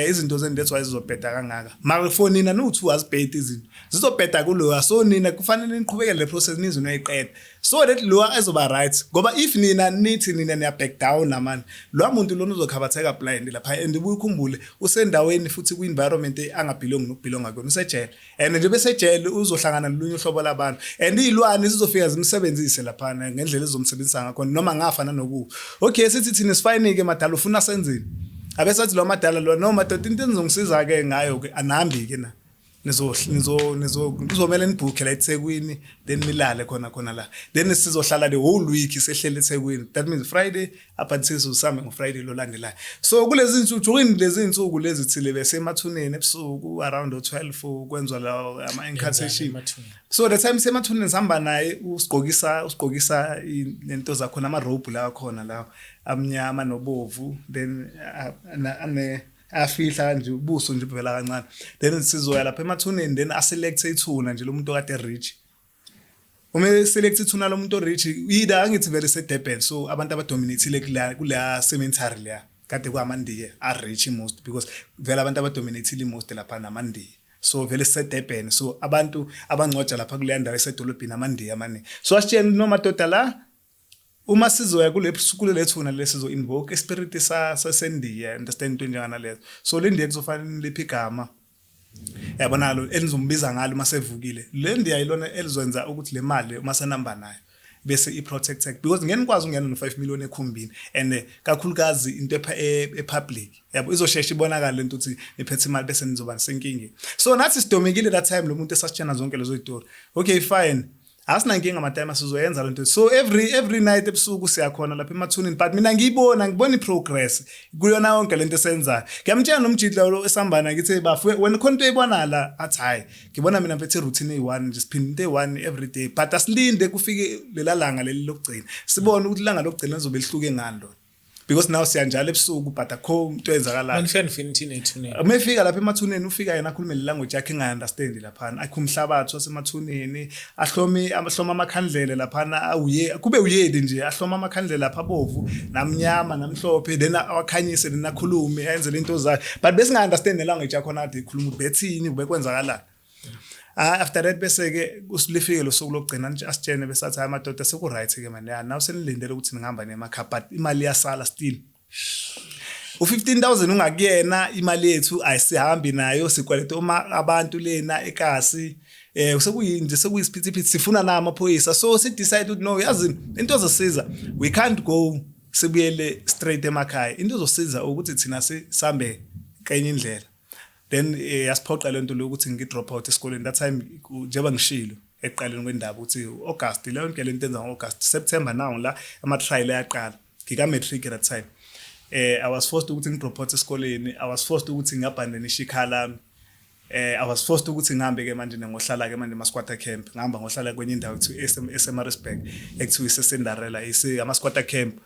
[SPEAKER 1] izinto zenu, that's why zizobheda kangaka. Mara for nina nu-two azibhedi, izinto zizobheda kuloya. So nina kufanele niqhubekele le process nize niyoyiqeda, so that lo ezoba right, ngoba if nina nithi nina niya back down namani, lo muntu lona uzokhabatheka blind lapha. And ubuye ukhumbule usendaweni futhi kwi-environment angabelong nokubelonga kuyona, usejele, and nje besejele uzohlangana nolunye uhlobo labantu, and iy'lwane zizofika zimsebenzise laphana ngendlela ezizomsebenzisa ngakhona noma ngafa nanokufa. Okay, sithi thina sifayini-ke madala, ufuna senzeni? Abesathi lo madala lo, no madoda, into enizongisiza-ke ngayo-ke, anihambi-ke na, nizo nizo nizo kuzomela nibhukhe la eThekwini, then nilale khona khona la, then sizohlala the whole week sehlele eThekwini. That means Friday up until sizosambe ngoFriday lo landelayo. So kulezi insuku, during lezi insuku lezi thile bese emathuneni ebusuku around 12 kwenzwa la ama incantation.
[SPEAKER 2] Emathuneni.
[SPEAKER 1] So the time semathuneni sihamba naye, usigqokisa lento zakhona, ama robe la khona la amnyama nobovu, then ane afihla kanje ubuso nje buvela kancane. Then sizoya lapha emathuneni, then aselect ithuna nje lomuntu okade rich. Uma select ithuna lomuntu rich, either angithi vele seDurban, so abantu abadominatile kula cemetery leya kade kwamandiya a rich most, because vele abantu abadominatile most lapha namandiya. So vele siseDurban, so abantu abangcotsha lapha kuleya ndawo esedolobheni amandiya amaningi. So asitshela noma madoda la, uma sizoya kule thuna lesizo invoke ispirit sa sasendiya, understand, into enjenganalezo. So le ndiya kuzofanele niliphi igama, yabona, lo enizombiza ngalo uma sevukile. Le ndiya ilona elizwenza ukuthi le mali uma senamba nayo bese i-protected, because ngeke nikwazi ukungena no-5 million ekhumbini, and kakhulukazi into e-public, yabo, izoshesha ibonakale lento ukuthi niphethe imali, bese nizoba senkingeni. So nathi sidomekile that time lo muntu esasitshena zonke lezo yitori. Okay, fine, asinankinga matime, sizoyenza lento. So every night ebusuku siyakhona lapha emathuneni, but mina ngibona i-progress kuyona yonke lento esenzayo. Ngiyamtshela nomjidla lo esambana, ngithi bafu, wena khona into oyibona la? Athi hayi, ngibona mina mfethu i-routine eyi-one nje, siphinde into eyi-one every day, but asilinde kufike lela langa leli lokugcina, sibone ukuthi ilanga lokugcina lizobe lihluke ngani lona. Because now siyanjalo ebusuku, but akho into eyenzakalayo.
[SPEAKER 2] Manifika nifika nithini ethuneni?
[SPEAKER 1] Uma efika lapha emathuneni, ufika yena akhulume le language yakhe engayi-understandi laphana, akhe umhlabathi wasemathuneni, ahlome ahloma amakhandlele laphana, awuye kube uyedi nje, ahloma amakhandlele lapha abovu namnyama namhlophe, then awakhanyise, then akhulume, enze lento zakhe, but besinga-understand ne language yakhona kade ikhuluma ukuthi bethini, bekwenzakalani. Ah, after that bese-ke lifike lo suku lokugcina nje, asitshene besathi, "Hayi madoda, seku-right-ke mani, ya, naw senilindele ukuthi ningihamba nemakhaya," but imali iyasala still, u-15,000 ungakuyena. Imali yethu ayisihambi nayo, sikweleta uma abantu lena ekasi, sekuyinje, sekuyisiphithiphithi, sifuna na amaphoyisa. So si decide ukuthi no, yazi into ezosiza, we can't go sibuyele straight emakhaya, into ezosiza ukuthi thina sisambe kenye indlela. Then yasiphoqa lento lo ukuthi ngi-drop out esikoleni that time, njengoba ngishilo ekuqaleni kwendaba ukuthi August leyo yonke lento enza ngo-August, September, now la ama-trial ayaqala, ngika-matric at that time. I was forced ukuthi ngi-drop out esikoleni, I was forced ukuthi ngi-abandonishe ikhaya lami, I was forced ukuthi ngihambe ke manje ngohlala ke manje ema-squatter camp. Ngihamba ngohlala kwenye indawo ekuthiwa eseMaritzburg, ekuthiwa iseSendarela, ise ama-squatter camp.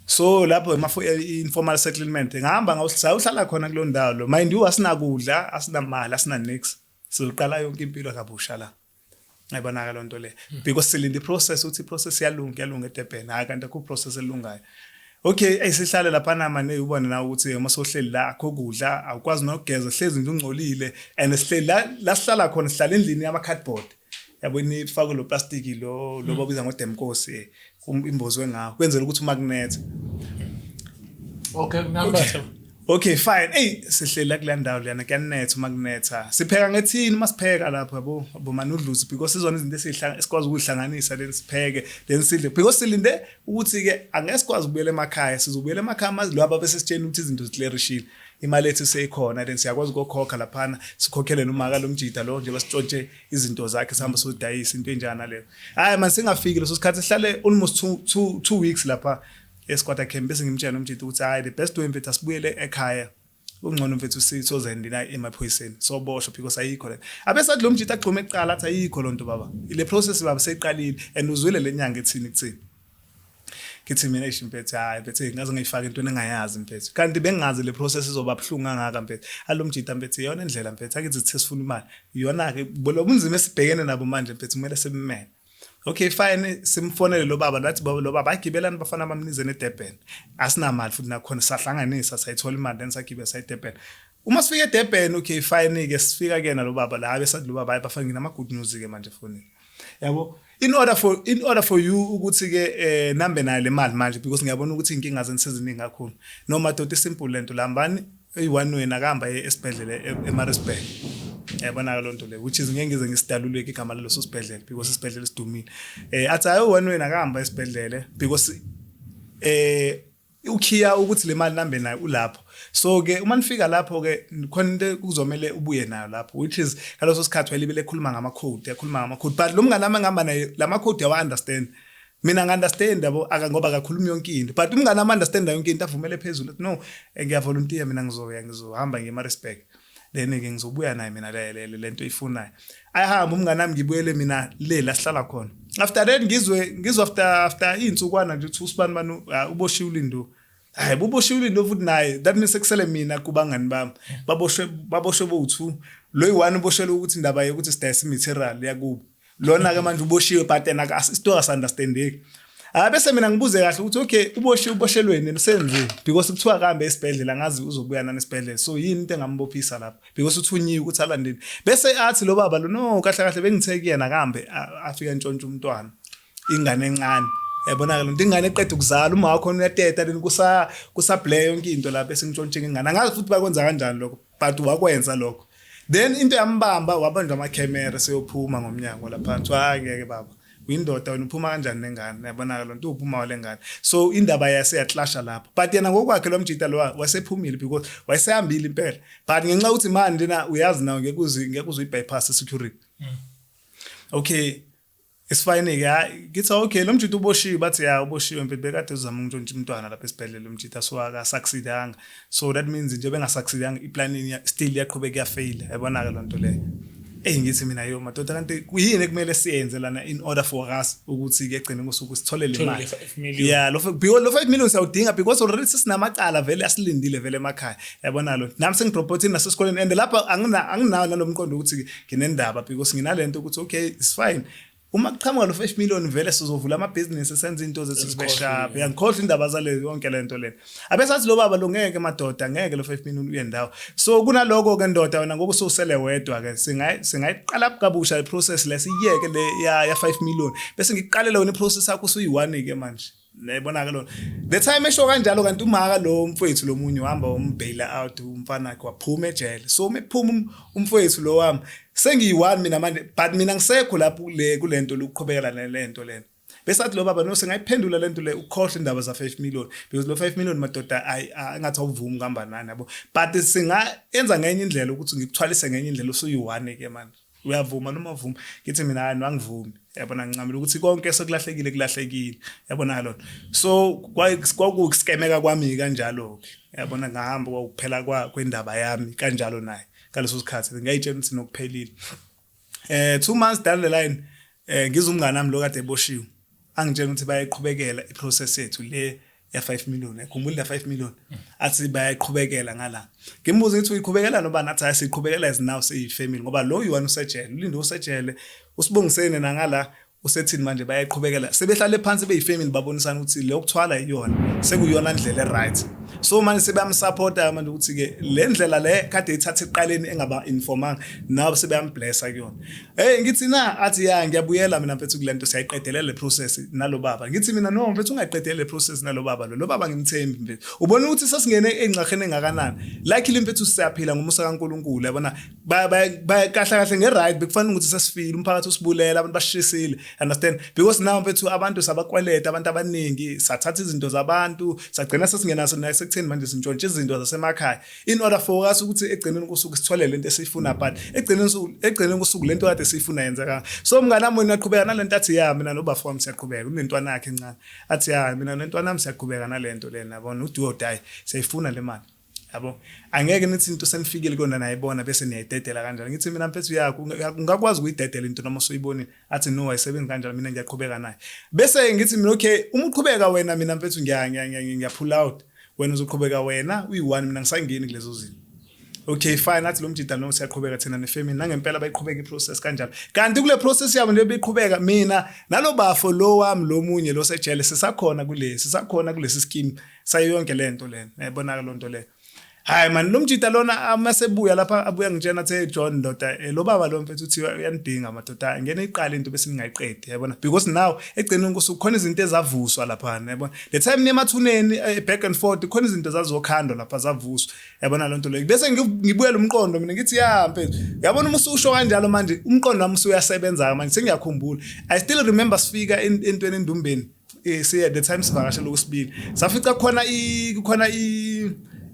[SPEAKER 1] So lapho informal settlement, ngihamba ngawuhlala khona kuleyo ndawo lo. Mind you, asinakudla, asinamali, asina nix, sizoqala yonke impilo kabusha la. Ngayibonaka loo nto le, because silinde i-process ukuthi i-process iyalunga, iyalunga eDurban. Hayi, kanti akukho process elungayo. Okay, ayisihlale laphana mane, ubone na ukuthi uma sohleli la akho kudla, awukwazi nokugeza, hlezi nje ungcolile. And sihleli la, la sihlala khona, sihlala endlini yama cardboard, yabona, ifakwe lo plastic lo babiza ngodemkosi, imbozwe ngawo kwenzela ukuthi uma kunetha.
[SPEAKER 2] Okay, number.
[SPEAKER 1] Okay, fine. Ey, sihleli la kule ndawo leyana, kuyanetha. Uma kunetha sipheka ngethini. Uma sipheka lapho, yabo, boma-noodles, because izona izinto esihlanga esikwazi ukuzihlanganisa, then sipheke, then sidle, because silinde ukuthi ke angeke sikwazi ukubuyela emakhaya. Sizobuyela emakhaya mazi lwaba bese sitshena ukuthi izinto ziclearishile, imali ethu seyikhona, then siyakwazi ukukhokha laphana, sikhokhele nomaka lomjida lo nje basitshontshe izinto zakhe, sihamba sodayisa into enjana naleyo. Hayi man, singafiki leso sikhathi, sihlale almost 2 weeks lapha e-squatter camp, bese ngimtshela umjida ukuthi hayi, the best way mfethu, asibuyele ekhaya, kungcono mfethu sozendina emaphoyiseni, soboshwa, because ayikho le. Abesathi lo mjida agxume ekuqala, athi ayikho lonto baba, ile process baba seyiqalile and uzwile le nyanga ethini kuthini. Ngithi mina, eish mfethu, hayi mfethu, ngaze ngayifaka entweni engayazi mfethu, kanti bengingazi le process izoba buhlungu kangaka mfethu. Alo mjida mfethu, iyona indlela mfethu, akithi sithe sifuna imali, iyona-ke lo bunzima esibhekene nabo manje mfethu, kumele simimele. Okay, fine, simfonele lo baba, lathi baba, lo baba agibelani bafana bamnize neDurban. Asinamali futhi nakhona, sahlanganisa sayithola imali, then sagibela saye eDurban. Uma sifika eDurban, okay fine ke, sifika kuyena lo baba la, besathi lo baba, hayi bafana, nginama good news ke manje efonini, yabo, in order for you ukuthi ke nambe nayo le mali manje, because ngiyabona ukuthi inkinga zenu seziningi kakhulu. No madoda, simple lento, lambani eyi-one wena akahamba esibhedlela eMaritzburg, yabona loo nto le, which is ngeke ngize ngisidaluleke igama laleso sibhedlela because isibhedlela sidumile. Athi hayi, one wena akahamba esibhedlele because ukhiya ukuthi le mali nambe nayo ulapho. So ke uma nifika lapho ke, khona into kuzomele ubuye nayo lapho, which is ngaleso sikhathi wayelibele ekhuluma ngama-code, ekhuluma ngama-code, but lo mngane wami engihamba naye lama code yawa understand, mina ngi-understand, yabo, aka ngoba akakhulumi yonke into, but umngane wami understand yonke into, avumele phezulu athi no, ngiyavolunteer mina, ngizoya, ngizohamba ngiye eMaritzburg, then ke ngizobuya naye mina lento ifunayo. Ayahamba umngane wami, ngibuyele mina le la sihlala khona. After that ngizwe after iy'nsukwana nje ukuthi usibani bani, ah, uboshiwe uLindo. Hayi, buboshiwe uLindo futhi naye. That means sekusele mina kubangani bami, baboshwe bowu-two. Lo yi-one uboshelwe ukuthi indaba yokuthi sidayisa i-material yakubo. Lona-ke manje uboshiwe, but yena isitori asi-understandeki. Hayi, bese mina ngibuze kahle ukuthi okay, uboshiwe, uboshelweni, senzeni? Because kuthiwa kambe esibhedlela, ngazi uzobuya nani esibhedlela, so yini into engambophisa lapho? Because uthunyiwe ukuthi alandeni. Bese athi lo baba lo, no, kahle kahle bengithe kuyena kambe afika entshontsha umntwana, ingane encane, yabona ke lento, ingane eqeda ukuzala, uma wakhona uyateta, then kusa blur yonke into lapha, bese ngitshontshe ingane. Angazi futhi bakwenza kanjani lokho, but wakwenza lokho. Then into yambamba, wabanjwa amakhemera seyophuma ngomnyango lapha. Kuthiwa hayi, ngeke baba, uyindoda wena, uphuma kanjani nengane? Yabona ke lonto, uphuma wale ngane. So indaba yase yaclasha lapho, but yena ngokwakhe lo mjita lo wasephumile because wayesehambile impela, but ngenxa yokuthi manje na uyazi nawe ngeke uze uyi-bypass security. Okay, it's fine ke. Hayi, ngithi okay, lo mjita uboshiwe. Bathi ya, uboshiwe mfethu, bekade uzama ukuntshontsha umntwana lapha esibhedlela umjita, so akasucceedanga. So that means nje bengasucceedanga, iplanini still iyaqhubeka, iyafail, yabona ke lonto leyo. Eyi, ngithi mina, yo madoda, kanti kuyini ekumele siyenze lana in order for us ukuthi ke egcine ngosuku sithole le
[SPEAKER 2] Thole
[SPEAKER 1] mali?
[SPEAKER 2] le 5 million.
[SPEAKER 1] Yeah, because lo 5 million siyawudinga, because already sesinamacala vele asilindile vele emakhaya, yabona lo. Nami sengidropotini nasesikoleni, and lapha anginawo nalomqondo ukuthi nginendaba, because nginalento ukuthi okay, it's fine, uma kuqhamuka lo 5 million vele sizovula amabhizinisi, senze into zethu zibe sharp. Yangikhohlwa indaba zale yonke lento lena. Abesathi lo baba lo, ngeke madoda, ngeke lo 5 million uye ndawo. So kunaloko ke ndoda, wena ngoba ususele wedwa ke, singayiqala kabusha le process le, siyeke le ya 5 million, bese ngikuqalela wena iprocess yakho usuyi-1 ke manje. Nayibona ke lona, the time esho kanjalo, kanti umaka lo mfowethu lo munye uhamba umbaila out umfana wakhe, waphuma ejele. So uma ephuma umfowethu lo wami, sengiyi-one mina manje, but mina ngisekho lapho kule kulento lokuqhubekela nalento lena. Bese athi lo baba, no, singayiphendula lento le, ukhohle indaba za 5 million, because lo 5 million madoda, ayi, engathi awuvumi kuhamba nani, yabo, but singayenza ngenye indlela ukuthi ngikuthwalise ngenye indlela usuyi-one ke manje. Uyavuma noma uvuma? Ngithi mina, hayi, angivumi, yabona, ngincamela ukuthi konke sekulahlekile, kulahlekile, yabona lona. So kwakukuskemeka kwami kanjalo ke, yabona, ngahamba, kwakuphela kwendaba yami kanjalo naye ngaleso sikhathi. Ngiyayitshela ukuthi nokuphelile. 2 months down the line, ngizwe umngane wami lo kade eboshiwe angitshela ukuthi bayayiqhubekela iprocess yethu le ya 5 million. Yakhumbula la 5 million, athi bayayiqhubekela ngala. Ngimbuza ngithi, uyiqhubekela nobani? Athi, hayi, siyiqhubekela as now siyi-family, ngoba lo yiwani usejele, ulinde usejele, usibongisene nangala usethini manje, bayayiqhubekela, sebehlale phansi beyifamily, babonisana ukuthi le yokuthwala iyona sekuyona ndlela e-right. So manje sebeyamsupporta manje ukuthi-ke le ndlela le kade ithatha ekuqaleni engaba informanga, nabo sebeyamblessa kuyona. Hey, ngithi na, athi, ya, ngiyabuyela mina mfethu kule nto, siyayiqedelela le process nalo baba. Ngithi mina, no mfethu, ungayiqedeli le process nalo baba. Lo baba ngimthembi mfethu. Ubona ukuthi sesingene engxakheni engakanani. Luckily mfethu siyaphila ngomusa kaNkuluNkulu, yabona. Kahle kahle nge-right bekufanele ukuthi sesifile, umphakathi usibulela, abantu bashisile, understand? Because now mfethu abantu sabakweleta, abantu abaningi sathatha izinto zabantu, sagcina sesingena sekutheni manje sintshontsha izinto zasemakhaya in order for us ukuthi egcineni kosuku sithole lento esiyifuna, but egcineni kosuku lento kade siyifuna yenzeka. So mngani wami wena uyaqhubeka nalento? Athi, ya, mina nobafo wami siyaqhubeka. Unentwana yakhe encane. Athi, ya, mina nentwana yami siyaqhubeka nalento lena, yabona, udo or die, siyayifuna le mali, yabo. Angeke nithi into senifikile kuyona nayibona bese niyayidedela kanjalo. Ngithi mina, mfethu, yakho ungakwazi ukuyidedela into noma usuyibonile? Athi, no, ayisebenzi kanjalo, mina ngiyaqhubeka naye. Bese ngithi mina, okay, uma uqhubeka wena, mina mfethu ngiya pull out, wena uzoqhubeka wena uyi-one, mina ngisangeni kulezo zinto. Okay, fine. Athi lo mjida, no, siyaqhubeka thina nefamily. Nangempela bayiqhubeka iprocess kanjalo. Kanti kule process yabo nje beyiqhubeka, mina nalo bafo lo wami lo munye lo sejele sisakhona kulesi scheme sayo yonke lento lena, yayibona lo nto leyo. Hayi man, lo mjida lona amasebuya lapha, abuya ngitshena athi, hey John ndoda, lo baba lo mfethu uthi uyanidinga madoda, ngene iqala into bese ningayiqedi, yabona, because now egcineni kusuku khona izinto ezavuswa lapha, yabona, the time nemathuneni, back and forth, khona izinto zazokhandwa lapha, zavuswa, yabona lento leyo. Bese ngibuyela umqondo mina, ngithi, ya mfethu, yabona, uma ususho kanjalo manje umqondo wami usuyasebenza manje, sengiyakhumbula. I still remember sifika entweni endumbeni, siya the time sivakashela okwesibili, safica khona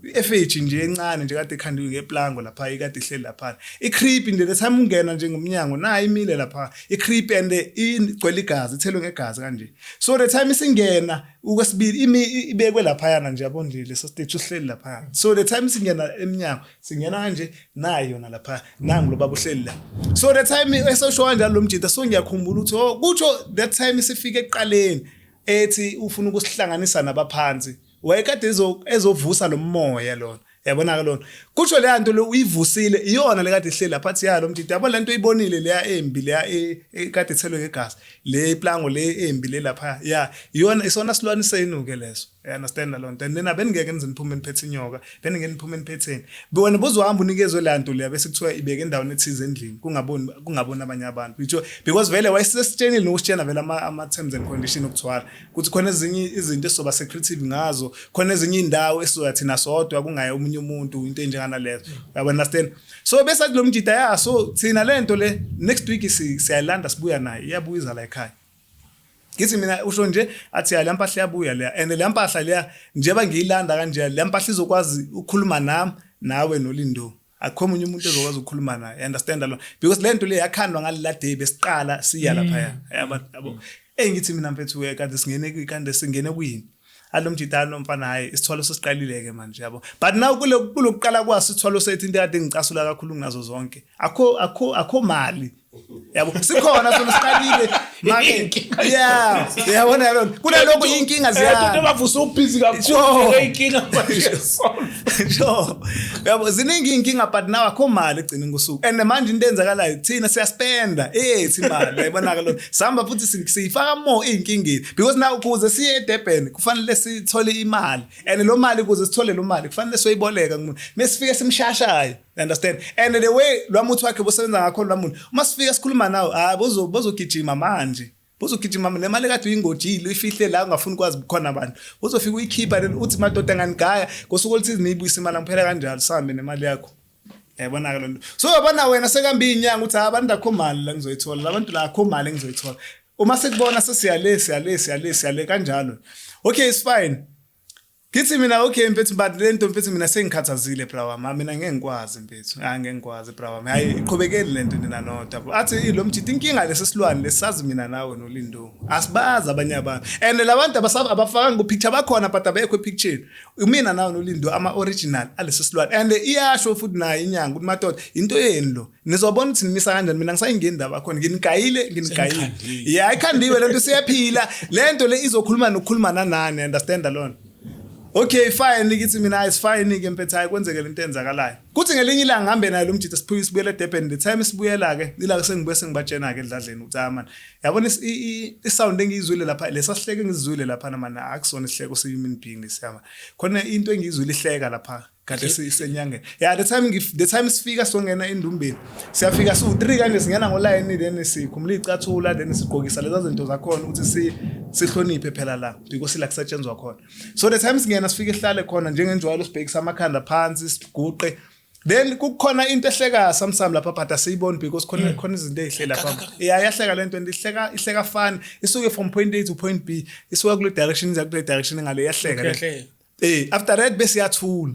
[SPEAKER 1] i-effigy nje encane nje kade ikhandiwe ngeplango lapha, ikade ihleli lapha, i-creepy nje. The time ungena nje ngomnyango, nayo imile lapha, i-creepy and igcwele igazi, ithelwe ngegazi kanje. So the time isingena okwesibili, imi ibekwe laphayana nje, yabo nje, leso stage uhleli laphayana. So the time singena eminyango, singena kanje, nayo yona lapha, nangu lo baba uhleli la. So the time esosho kanjalo lo mjida, so ngiyakhumbula ukuthi, oh, kutsho that time sifike ekuqaleni ethi ufuna ukusihlanganisa nabaphansi, wayekade ezovusa lo moya lona, yabona ke lona. Kutsho leya nto lo uyivusile, iyona le kade ihleli lapha. Athi, ya, lo mjida, yabo, lento uyibonile leya embi leya ekade ithelwe ngegazi, le iplango le embi le lapha, ya, iyona, isona silwane senu ke leso, you understand lo nto? And then abeningeke nize niphume niphethe inyoka, beningeke niphume niphetheni. Wena bozohamba unikezwe leya nto leya, bese kuthiwa ibeke endaweni ethize endlini, kungaboni abanye abantu. Itsho because vele wayesesitshenile nokusitshena vele ama terms and condition okuthwala, ukuthi khona ezinye izinto esizoba secretive ngazo, khona ezinye indawo esizoya thina sodwa, kungaye omunye umuntu, into enjenganalezo, you understand? So bese athi lo mjida, ya, so thina lento le next week siyayilanda, sibuya nayo, iyabuyiza la ekhaya. Ngithi mina, usho nje? Athi, ya, le mpahla iyabuya leya, and le mpahla leya njengoba ngiyilanda kanje, le mpahla izokwazi ukukhuluma nami, nawe noLindo, akukho omunye umuntu ezokwazi ukukhuluma naye, you understand lo? Because le nto le yakhandwa ngalela day besiqala siya laphaya, yabo. Hey, ngithi mina, mfethu, kanti singene kuyini? Alomjita nomfana, hayi, isithwalo sesiqalile ke manje, yabo. But now kule kulokuqala kwaso isithwalo sethu, into ekade ngicasula kakhulu kunazo zonke, akho mali, yabo. Sikhona sona, siqalile make, yeah, yabona yabona, kunalokho inkinga
[SPEAKER 2] ziyana bavusa ubusy kakhulu inkinga manje.
[SPEAKER 1] Sure, yabo, ziningi inkinga, but now akho mali egcina ngosuku. And manje into enzakalayo, thina siyaspenda ethi imali, yayibona ke lo, sihamba futhi siyifaka more ey'nkingeni, because now ukuze siye eDurban kufanele sithole imali, and lo mali, ukuze sithole lo mali kufanele soyiboleka kumuntu, mesifike simshashayo, you understand? And the way lwamuthi wakhe bosebenza ngakho lwamuntu, uma sifika sikhuluma nawo, hayi, bozogijima manje, bozogijima nemali kade uyingojile, uyifihle la ungafuni ukwazi khona abantu, uzofika uyikhipha, then uthi, "Madoda, nganigaya ngosuku oluthize, niyibuyise imali." Ngiphela kanjalo, sihambe nemali yakho, yayibona-ke loo nto. So uyabona wena sekuhambe iy'nyanga ukuthi, "Hayi, abantu akho mali la ngizoyithola, la bantu la akho mali engizoyithola." Uma sekubona sesiyale, siyale, siyale, siyale kanjalo. Okay, it's fine. Ngithi mina, okay mfethu, but le nto mfethu mina sengikhathazile, bra wami, mina ngeke ngikwazi mfethu, hayi, ngeke ngikwazi, bra wami, hayi, iqhubekeli le nto nina nodwa. Athi lo mjita, inkinga lesi silwane lesazi mina nawe noLindo, asibazi abanye abantu, and labantu abafakanga ku-picture, bakhona but abekho epicture, mina nawe noLindo ama-original alesi silwane. And iyasho futhi nayo inyanga ukuthi, "Madoda, into yenu lo, nizobona ukuthi nimisa kanjani. Mina ngisayingeni indaba khona, nginigayile, nginigayile." Ya, ikhandiwe lento, siyaphila lento le, izokhuluma nokukhuluma nanani, understand lona? Okay, fine, ngithi mina it's fine ke mfethu, hayi, kwenzeke lento enzakalayo. Kuthi ngelinye ilanga ngihambe naye lo mjita, siphuye sibuyele eDurban. The time sibuyela ke ilanga, sengibuye sengibatshena ke edladleni ukuthi, ah man, yabona isound engiyizwile lapha, lesasihleke engizizwile lapha man, akusona isihleko se human being lesiyama khona, into engiyizwile ihleka lapha kade sisenyangeni. Yeah, the time sifika songena endumbeni, siyafika siwu-3 kanje, singena ngolayini, then sikhumula icathula, then sigqokisa lezi zinto zakhona ukuthi sihloniphe phela la, because la kusetshenzwa khona. So the time singena, sifike sihlale khona njengenjwayelo, sibhekisa amakhanda phansi, siguqe, then kukhona into ehleka samsam lapha, but asiyiboni because khona izinto ey'hle lapha. Yeah, iyahleka lento, and ihleka fani, isuke from point A to point B, isuka kule direction iza kule direction ngale, iyahleka le.
[SPEAKER 2] Iyahleka.
[SPEAKER 1] After that bese iyathula,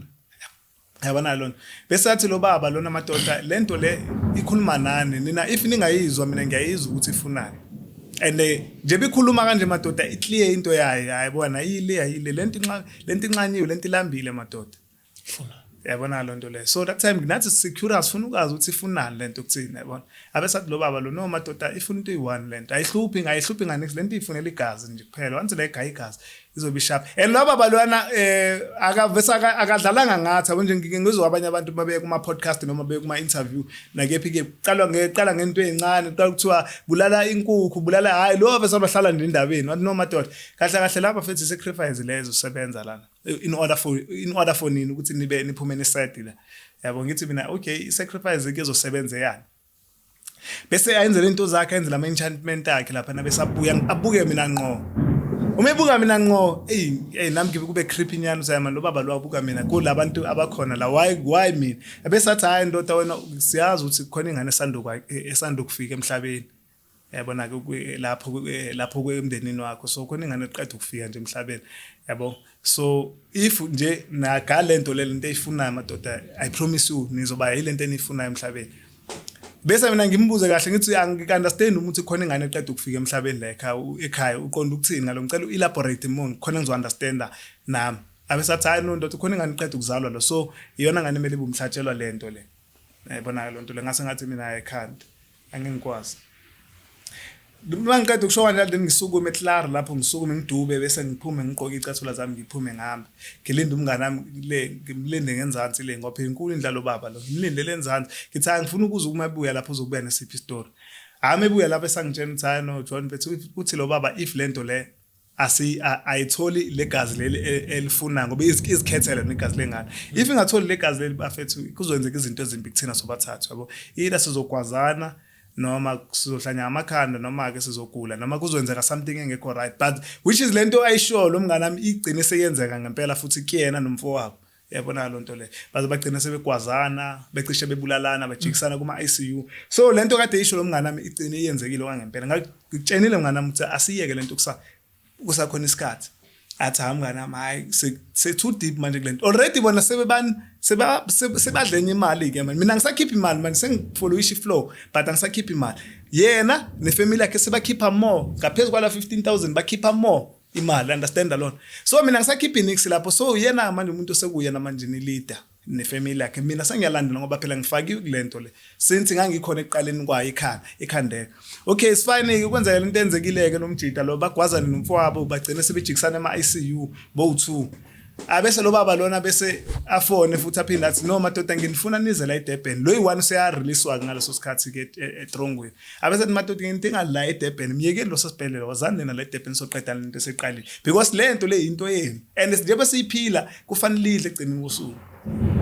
[SPEAKER 1] yabona lona. Bese athi lo baba lona, "Madoda, lento le ikhuluma nani nina, if ningayizwa, mina ngiyayizwa ukuthi ifunani." And nje bikhuluma kanje, madoda, iclear into yayo, hayibona, yile ayile lento, inxa lento inxanyiwe, lento ilambile, madoda.
[SPEAKER 2] Funa.
[SPEAKER 1] Yabona loo nto leyo. So that time nathi secure, sifuna ukwazi ukuthi ifunani lento kuthina, yabona. Abesathi lo baba lo, "No madoda, ifuna into eyi-one lento, ayihluphi ngani lento, ifunela igazi nje kuphela. Once la igaya igazi, izobe isharp." And lo baba lwana akavese akadlalanga ngathi, yabo nje, ngike ngizwa abanye abantu babe kuma podcast noma beye kuma interview nakephi ke, kuqalwa ngeqala ngento ezincane, kuqala kuthiwa bulala inkukhu, bulala. Hayi, lo bese bahlala nje endabeni, wathi, "No madoda, kahle kahle lapha futhi sacrifice lezo sebenza lana in order for nini ukuthi nibe niphume niside la." Yabo, ngithi mina, okay, i-sacrifice ke izosebenza yani. Bese ayenzele into zakhe, ayenzele ama-enchantment akhe lapha, bese abuya abuke mina ngqo. Uma ebuka mina ngqo, eyi hey, nami ngibe kube creepy nyana uthi man, lo baba lo abuka mina kulabantu abakhona la, why mina? Bese athi, "Hayi ndoda, wena siyazi ukuthi khona ingane esanda ukufika emhlabeni, yabona ke, lapho emndenini wakho, so khona ingane eqeda ukufika nje emhlabeni, yabo. So if nje nagalento le lento eyifunayo, madoda, I promise you nizoba yilento eniyifunayo emhlabeni." Bese mina ngimbuze kahle, ngithi, "Angik-understand uma uthi khona ingane eqeda ukufika emhlabeni la ekhaya, uqonda ukuthini ngalo? Ngicela u-elaborate more khona ngizo-understanda nami." Abe sathi, "Hayi no ndoda, khona ingane iqeda ukuzalwa lo, so iyona ngane emele ibe umhlatshelwa lento le." Yayibona lo nto le. Ngase ngathi mina, I can't, angengikwazi. Uma ngiqeda ukusho kanjalo, then ngisukume eklar lapho, ngisukume ngidube, bese ngiphume, ngigqoke iy'cathulo zami, ngiphume ngihambe, ngilinde umngane wami le, ngimlinde ngenzansi le, ngoba phela inkulu indlalo baba lo. Ngimlinde le enzansi, ngithi, "Hayi, ngifuna ukuzwa uma ebuya lapho uzokubuya nesiphi isitori." Hhayi, uma ebuya lapho esangitshela ukuthi, "Hhayi no John mfethu, uthi lo baba if lento le ayitholi legazi leli elifunayo, ngoba izikhethele negazi lengane, if ingatholi legazi leli bafethu, kuzokwenzeka izinto ezimbi kuthina sobathathu, yabo, either sizogwazana noma sizohlanya amakhanda noma ke sizogula noma kuzokwenzeka something engekho right." But which is lento ayishoyo lo mngane wami igcine seyenzeka ngempela futhi kuyena nomfowabo, yabona lo nto le. Baze bagcina sebegwazana, becishe bebulalana, bajikisana kuma ICU. So lento kade isho lo mngane wami igcine iyenzekile kwangempela. Ngikutshenile mngane wami ukuthi asiyeke lento kusakhona isikhathi. Athi, "Hayi mngane wami, hayi, se too deep manje kulento already, bona sebebani sebadla enye imali ke manje. Mina ngisakhipha imali manje, sengifollowisha iflow, but angisakhipha imali. Yena nefamily yakhe sebakhipha more ngaphezu kwala 15000, bakhipha more." Imali, understand lona. So mina ngisakhipha i-nix lapho. So uyena manje umuntu osekuyena manje ni leader nefamily yakhe. Mina sengiyalandela ngoba phela ngifakiwe kulento le since ngangikhona ekuqaleni kwayo ikhanda ikhandeka. Okay, it's fine ke, kwenzeka lento enzekile ke nomjida lo, bagwazana nomfowabo, bagcine sebejikisana ema ICU bowu2. Abese lo baba lona bese afone futhi aphinde athi, "No madoda, nginifuna nize la eDurban." Lo yi-one useya-release-wa ngaleso sikhathi ke etrongweni. Abese athi, "Madoda, nginidinga la eDurban, myekeni lo sesibhedlela, wazani nina la eDurban, soqeda lento eseqalile, because le nto le into yenu and njengoba siyiphila kufanele idle egcineni kosuku."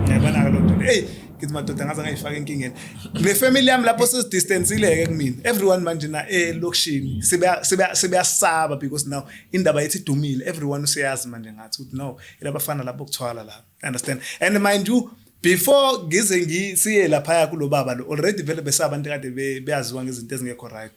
[SPEAKER 1] Ngiyabona-ke loo nto le. Eyi, ngithi madoda, ngaze ngayifaka enkingeni le family yami lapho sesidistansile-ke kumina. Everyone manje na elokishini sebeyasaba because now indaba yethu idumile. Everyone useyazi manje ngathi ukuthi no, ilabafana labo kuthwala la, understand? And mind you, before ngize ngisiye laphaya kulo baba lo, already vele besabantu kade beyaziwa ngezinto ezingekho right.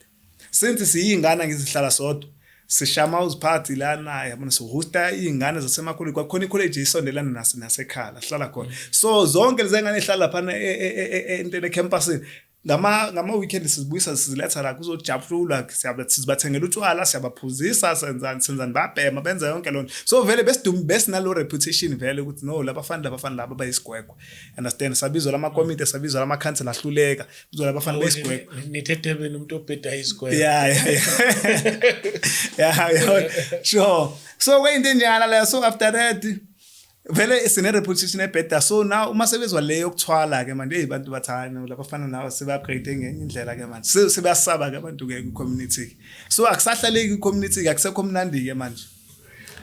[SPEAKER 1] Since siyingane ngizihlala sodwa, sishama uziphathi lana, yabona, sihosta iy'ngane zasemakholi. Kwakhona ikholeji isondelana nasekhaya sihlala khona, so zonke lezi ngane ezihlala laphana entweni ecampusini, ngama weekend sizibuyisa siziletha la kuzojabululwa. Sibathengela utshwala, siyabaphuzisa, senzani senzani, babhema, benza yonke lonto. So vele besidumi, besinalo reputation vele ukuthi no, labafana laba bayisigwegwe, understand? Sabizwa lamakomiti, sabizwa lamakhansela, ahluleka, bizwa labafana beyisigwegwe.
[SPEAKER 2] Nithe Durban umuntu obheda isigwegwe.
[SPEAKER 1] Yeah, sure. So kweyinto enjengala leyo. So after that vele sine reputation ebheda. So now uma sebezwa le yokuthwala ke manje, hey, bantu bathi, "Hayi no, labafana nawe sebe-upgrade ngenye indlela ke manje." Sebeyasaba ke abantu ke ku-community. So akusahlaleki ku-community, akusekho mnandi ke manje.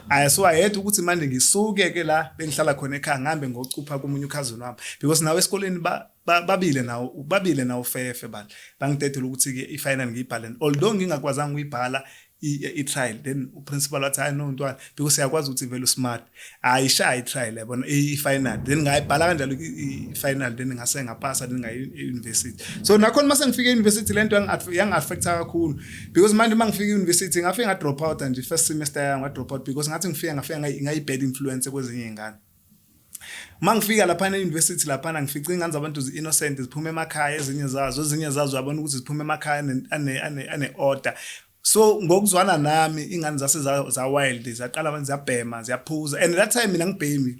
[SPEAKER 1] Aya, so I had ukuthi manje ngisuke ke la bengihlala khona ekhaya, ngihambe ngocupha komunye ukhazini wami, because nawe esikoleni babile nawo, babile nawo fefe bani, bangidedela ukuthi ke i-final ngiyibhale, although ngingakwazanga ukuyibhala i-trial. Then uprincipal wathi, "Hayi no ntwana, because siyakwazi ukuthi vele usmart, ayishaya i-trial, yabona, i-final." Then ngayibhala kanjalo i-final, then ngase ngapasa, then ngayi e-university. So nakhona mase ngifike e-university, lento yangi-affecta kakhulu, because manje uma ngifike e-university ngafike nga-drop out nje first semester yami, nga-drop out because ngathi ngifika ngafika ngayi-bad influence kwezinye iy'ngane. Uma ngifika laphana e-university laphana, ngifica iy'ngane zabantu zi-innocent, ziphuma emakhaya, ezinye zazo uyabona ukuthi ziphuma emakhaya ane-order. So ngokuzwana nami, ingane zase za-wild, zaqala manje ziyabhema, ziyaphuza, and that time mina ngibhemi,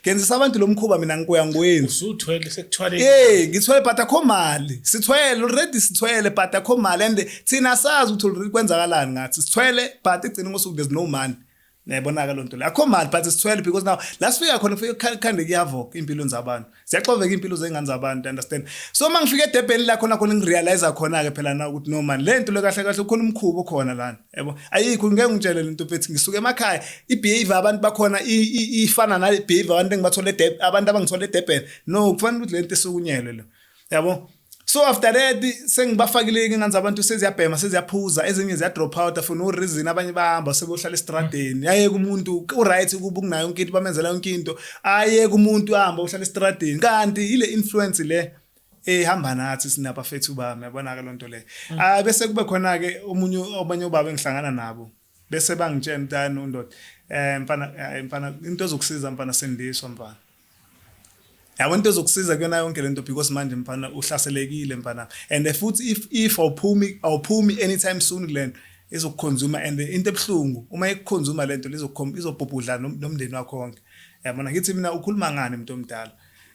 [SPEAKER 1] ngenzisa abantu lo mkhuba, mina ngikuya ngikwenzi.
[SPEAKER 2] Usuthwele, sekuthwale.
[SPEAKER 1] Eh, ngithwele but akho mali. Sithwele already, sithwele but akho mali, and thina sazi ukuthi already kwenzakalani ngathi sithwele, but igcina ngosuku there's no money. Niyayibona-ke loo nto le, akho mali but sithwele, because now la sifika khona kufike khande kuyavoka iy'mpilweni zabantu, ziyaxoveka iy'mpilo zey'ngane zabantu, understand? So uma ngifika eDurban la khona khona ngirealize khona-ke phela na ukuthi no man, le nto le kahle kahle kukhona umkhuba okhona lana, yabo, ayikho. Ngeke ngitshele lento mfethu, ngisuke emakhaya, i-behavior abantu bakhona ifana nale behavior abantu engibathole eDurban, abantu abangithole eDurban. No, kufanele ukuthi le nto isukunyelwe lo, yabo. So after that sengibafakile ingane zabantu, seziyabhema, seziyaphuza, ezinye ziya-drop out for no reason, abanye bahamba sebohlala estradeni. Ayeke umuntu uright ukuba kunayo yonke into, bamenzela yonke into, ayeke umuntu ahamba uhlala estradeni, kanti ile influence le ehamba nathi sinabafethu bami, yabona ke lonto le. Ah, bese kube khona ke omunye, abanye obaba engihlangana nabo, bese bangitshela, "Mntana undoda, mfana, mfana, into ezokusiza mfana, sindiswa mfana, yabo, into ezokusiza kuyona yonke lento, because manje mfana uhlaselekile mfana, and futhi if awuphumi anytime soon kulento izokuconsume, and into ebuhlungu uma ikuconsume lento izobhubhudla nomndeni wakho wonke." Yabona, ngithi mina, "Ukhuluma ngani umuntu omdala?"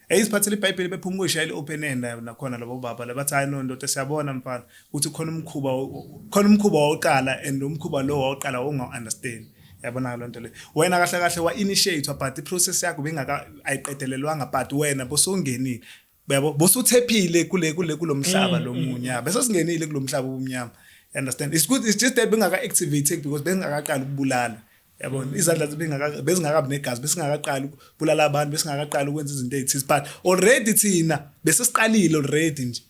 [SPEAKER 1] Eyiziphathele iBhayibheli, bephuma kuyishayela open end nakhona labo baba labathi, "Hayi no ndoda, siyabona mfana ukuthi khona umkhuba wawuqala, and umkhuba lo wawuqala unga understand, yabona loo nto le. Wena kahle kahle wa-initiate, but i-process yakho bengaka ayiqedelelwanga, but wena bosongenile, yabo, bosuthephile kule kulomhlaba lo munye, ya, bese singenile kulomhlaba obumnyama, you understand? It's good, it's just that bengaka activate because bengakaqali ukubulala, yabona, izandla bengaka bezingakabi negazi, besingakaqali ukubulala abantu, besingakaqali ukwenza izinto ezithize, but already thina bese siqalile already nje,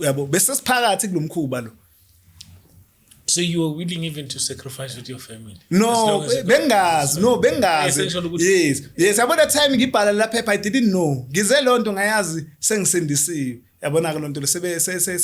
[SPEAKER 1] yabo, bese siphakathi kulomkhuba lo."
[SPEAKER 2] So you were willing even to sacrifice with your family? As
[SPEAKER 1] No,
[SPEAKER 2] long as you got-
[SPEAKER 1] bengazi, no, bengazi.
[SPEAKER 2] Essential ukuthi-
[SPEAKER 1] Yes, yabona time ngibhala la phepha, I didn't know. Ngize lonto ngayazi sengisindisiwe. Yabona ke lonto le sebe sebe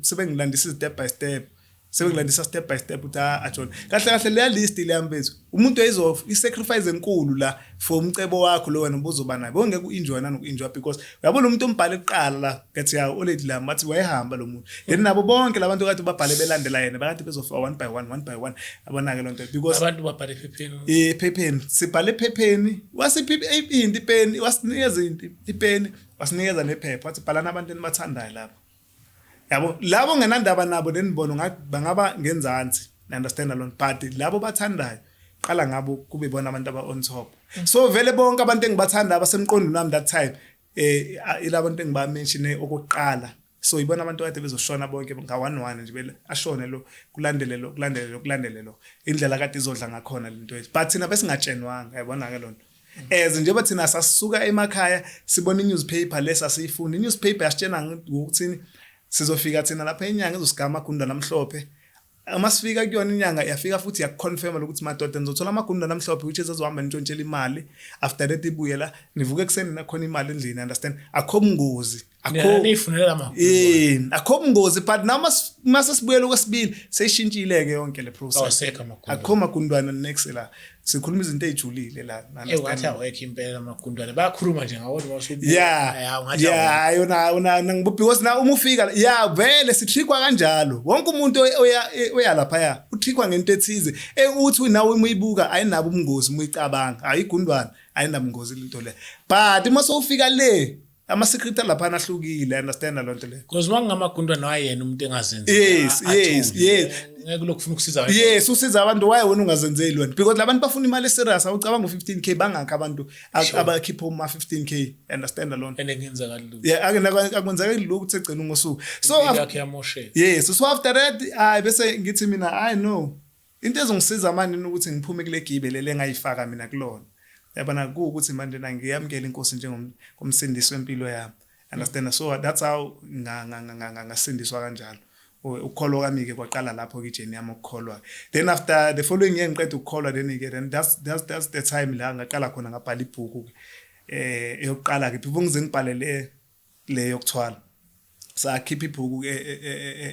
[SPEAKER 1] sengilandisa step by step. Sebekulandisa step by step ukuthi ah John, kahle kahle leya list leya mfethu, umuntu ezo i-sacrifice enkulu la for umcebo wakho lo wena ubuzoba nayo, bongeke u-enjoy nanoku-enjoy, because uyabona umuntu ombhale kuqala la ngathi ya olady la bathi wayehamba lo muntu, then nabo bonke labantu kade babhale belandela yena bakade bezofika one by one, one by one. Yabona-ke loo nto, because
[SPEAKER 2] Abantu babhale ephepheni.
[SPEAKER 1] Ephepheni, sibhale ephepheni, wasiphi into ipeni, wasinikeza into ipeni, wasinikeza nephepha, wathi bhalani abantu enibathandayo lapho, yabo labo ngenandaba nabo nenibona ngathi bangaba ngenzansi, understand lona, but labo bathandayo qala ngabo kube bona abantu aba on top. So vele bonke abantu engibathanda abasemqondweni wami that time, ilabantu engiba mention okokuqala. So ibona abantu kade bezoshona bonke nga one one nje, bele ashone lo, kulandele lo, kulandele lo, kulandele lo, indlela kade izodla ngakhona lento yethu. But thina besingatshenwanga, yabona ke lonto, as njengoba thina sasisuka emakhaya sibona i-newspaper lesa siyifunda, i-newspaper yasitshena ngokuthini sizofika thina lapha inyanga izosigama amagundane amhlophe. Uma sifika kuyona inyanga, yafika futhi yakuconfirma ukuthi madoda nizothola amagundane amhlophe, which is azohamba nitshontshela imali. After that ibuye la, nivuke ekuseni nakhona imali endlini, understand? Akho bungozi, akho
[SPEAKER 2] Niyifunela ama
[SPEAKER 1] akho bungozi. But now mase sibuyela okwesibili, seyishintshile-ke yonke le process.
[SPEAKER 2] Awasekho amagundane.
[SPEAKER 1] Akho magundwane next la, sikhuluma izinto ey'julile la.
[SPEAKER 2] Ungathi awekho impela amagundwane, bayakhuluma nje ngawona masubuya.
[SPEAKER 1] Yeah.
[SPEAKER 2] Ungathi
[SPEAKER 1] Yeah, yona yona, because na uma ufika ya vele sitrikwa kanjalo. Wonke umuntu oya lapha utrikwa ngento ethize uthi nawe uma uyibuka ayinabo ubungozi, uma uyicabanga ayigundwana ayinabungozi lento le, but uma sowufika le ama secret lapha ahlukile, understand loo nto le.
[SPEAKER 2] Because uma kungamagundwane wayena umuntu engazenzi
[SPEAKER 1] Yes.
[SPEAKER 2] Ngeke lokhu ufuna ukusiza.
[SPEAKER 1] Yes, usiza abantu, why wena ungazenzeli wena? Because labantu bafuna imali eserious. Awucabanga u15K, bangakho abantu abakhipha uma 15K, understand loo nto?
[SPEAKER 2] And kungenzakali lutho.
[SPEAKER 1] Yeah, akwenzeka lutho ukuthi egcina ngosuku, so
[SPEAKER 2] Impilo yakhe yamosheka.
[SPEAKER 1] Yes, so after that hayi bese ngithi mina I know into ezongisiza manje ukuthi ngiphume kule gibe lele engayifaka mina kulona, yabona, kuwukuthi manje na ngiyamkela inkosi njengomsindisi wempilo yami, understand? So that's how ngasindiswa kanjalo. Ukukholwa kwami ke kwaqala lapho ke, ijourney yami ukukholwa. Then after the following year ngiqeda ukukholwa, then ke then that's the time la ngaqala khona ngabhala ibhuku ke, eyokuqala ke, before ngize ngibhale le yokuthwala. Sakhipha ibhuku ke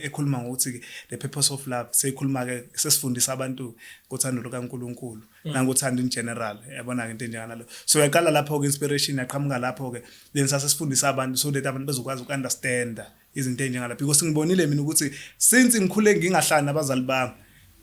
[SPEAKER 1] ekhuluma ngokuthi ke the purpose of love, seyikhuluma ke sesifundisa abantu ngothando lukaNkuluNkulu nangothando in general, yabona ke into enjengalalo. So yaqala lapho ke inspiration, yaqhamuka lapho ke. Then sasesifundisa abantu so that abantu bezokwazi ukunderstand izinto enjengala, because ngibonile mina ukuthi since ngikhule ngingahlali nabazali bami,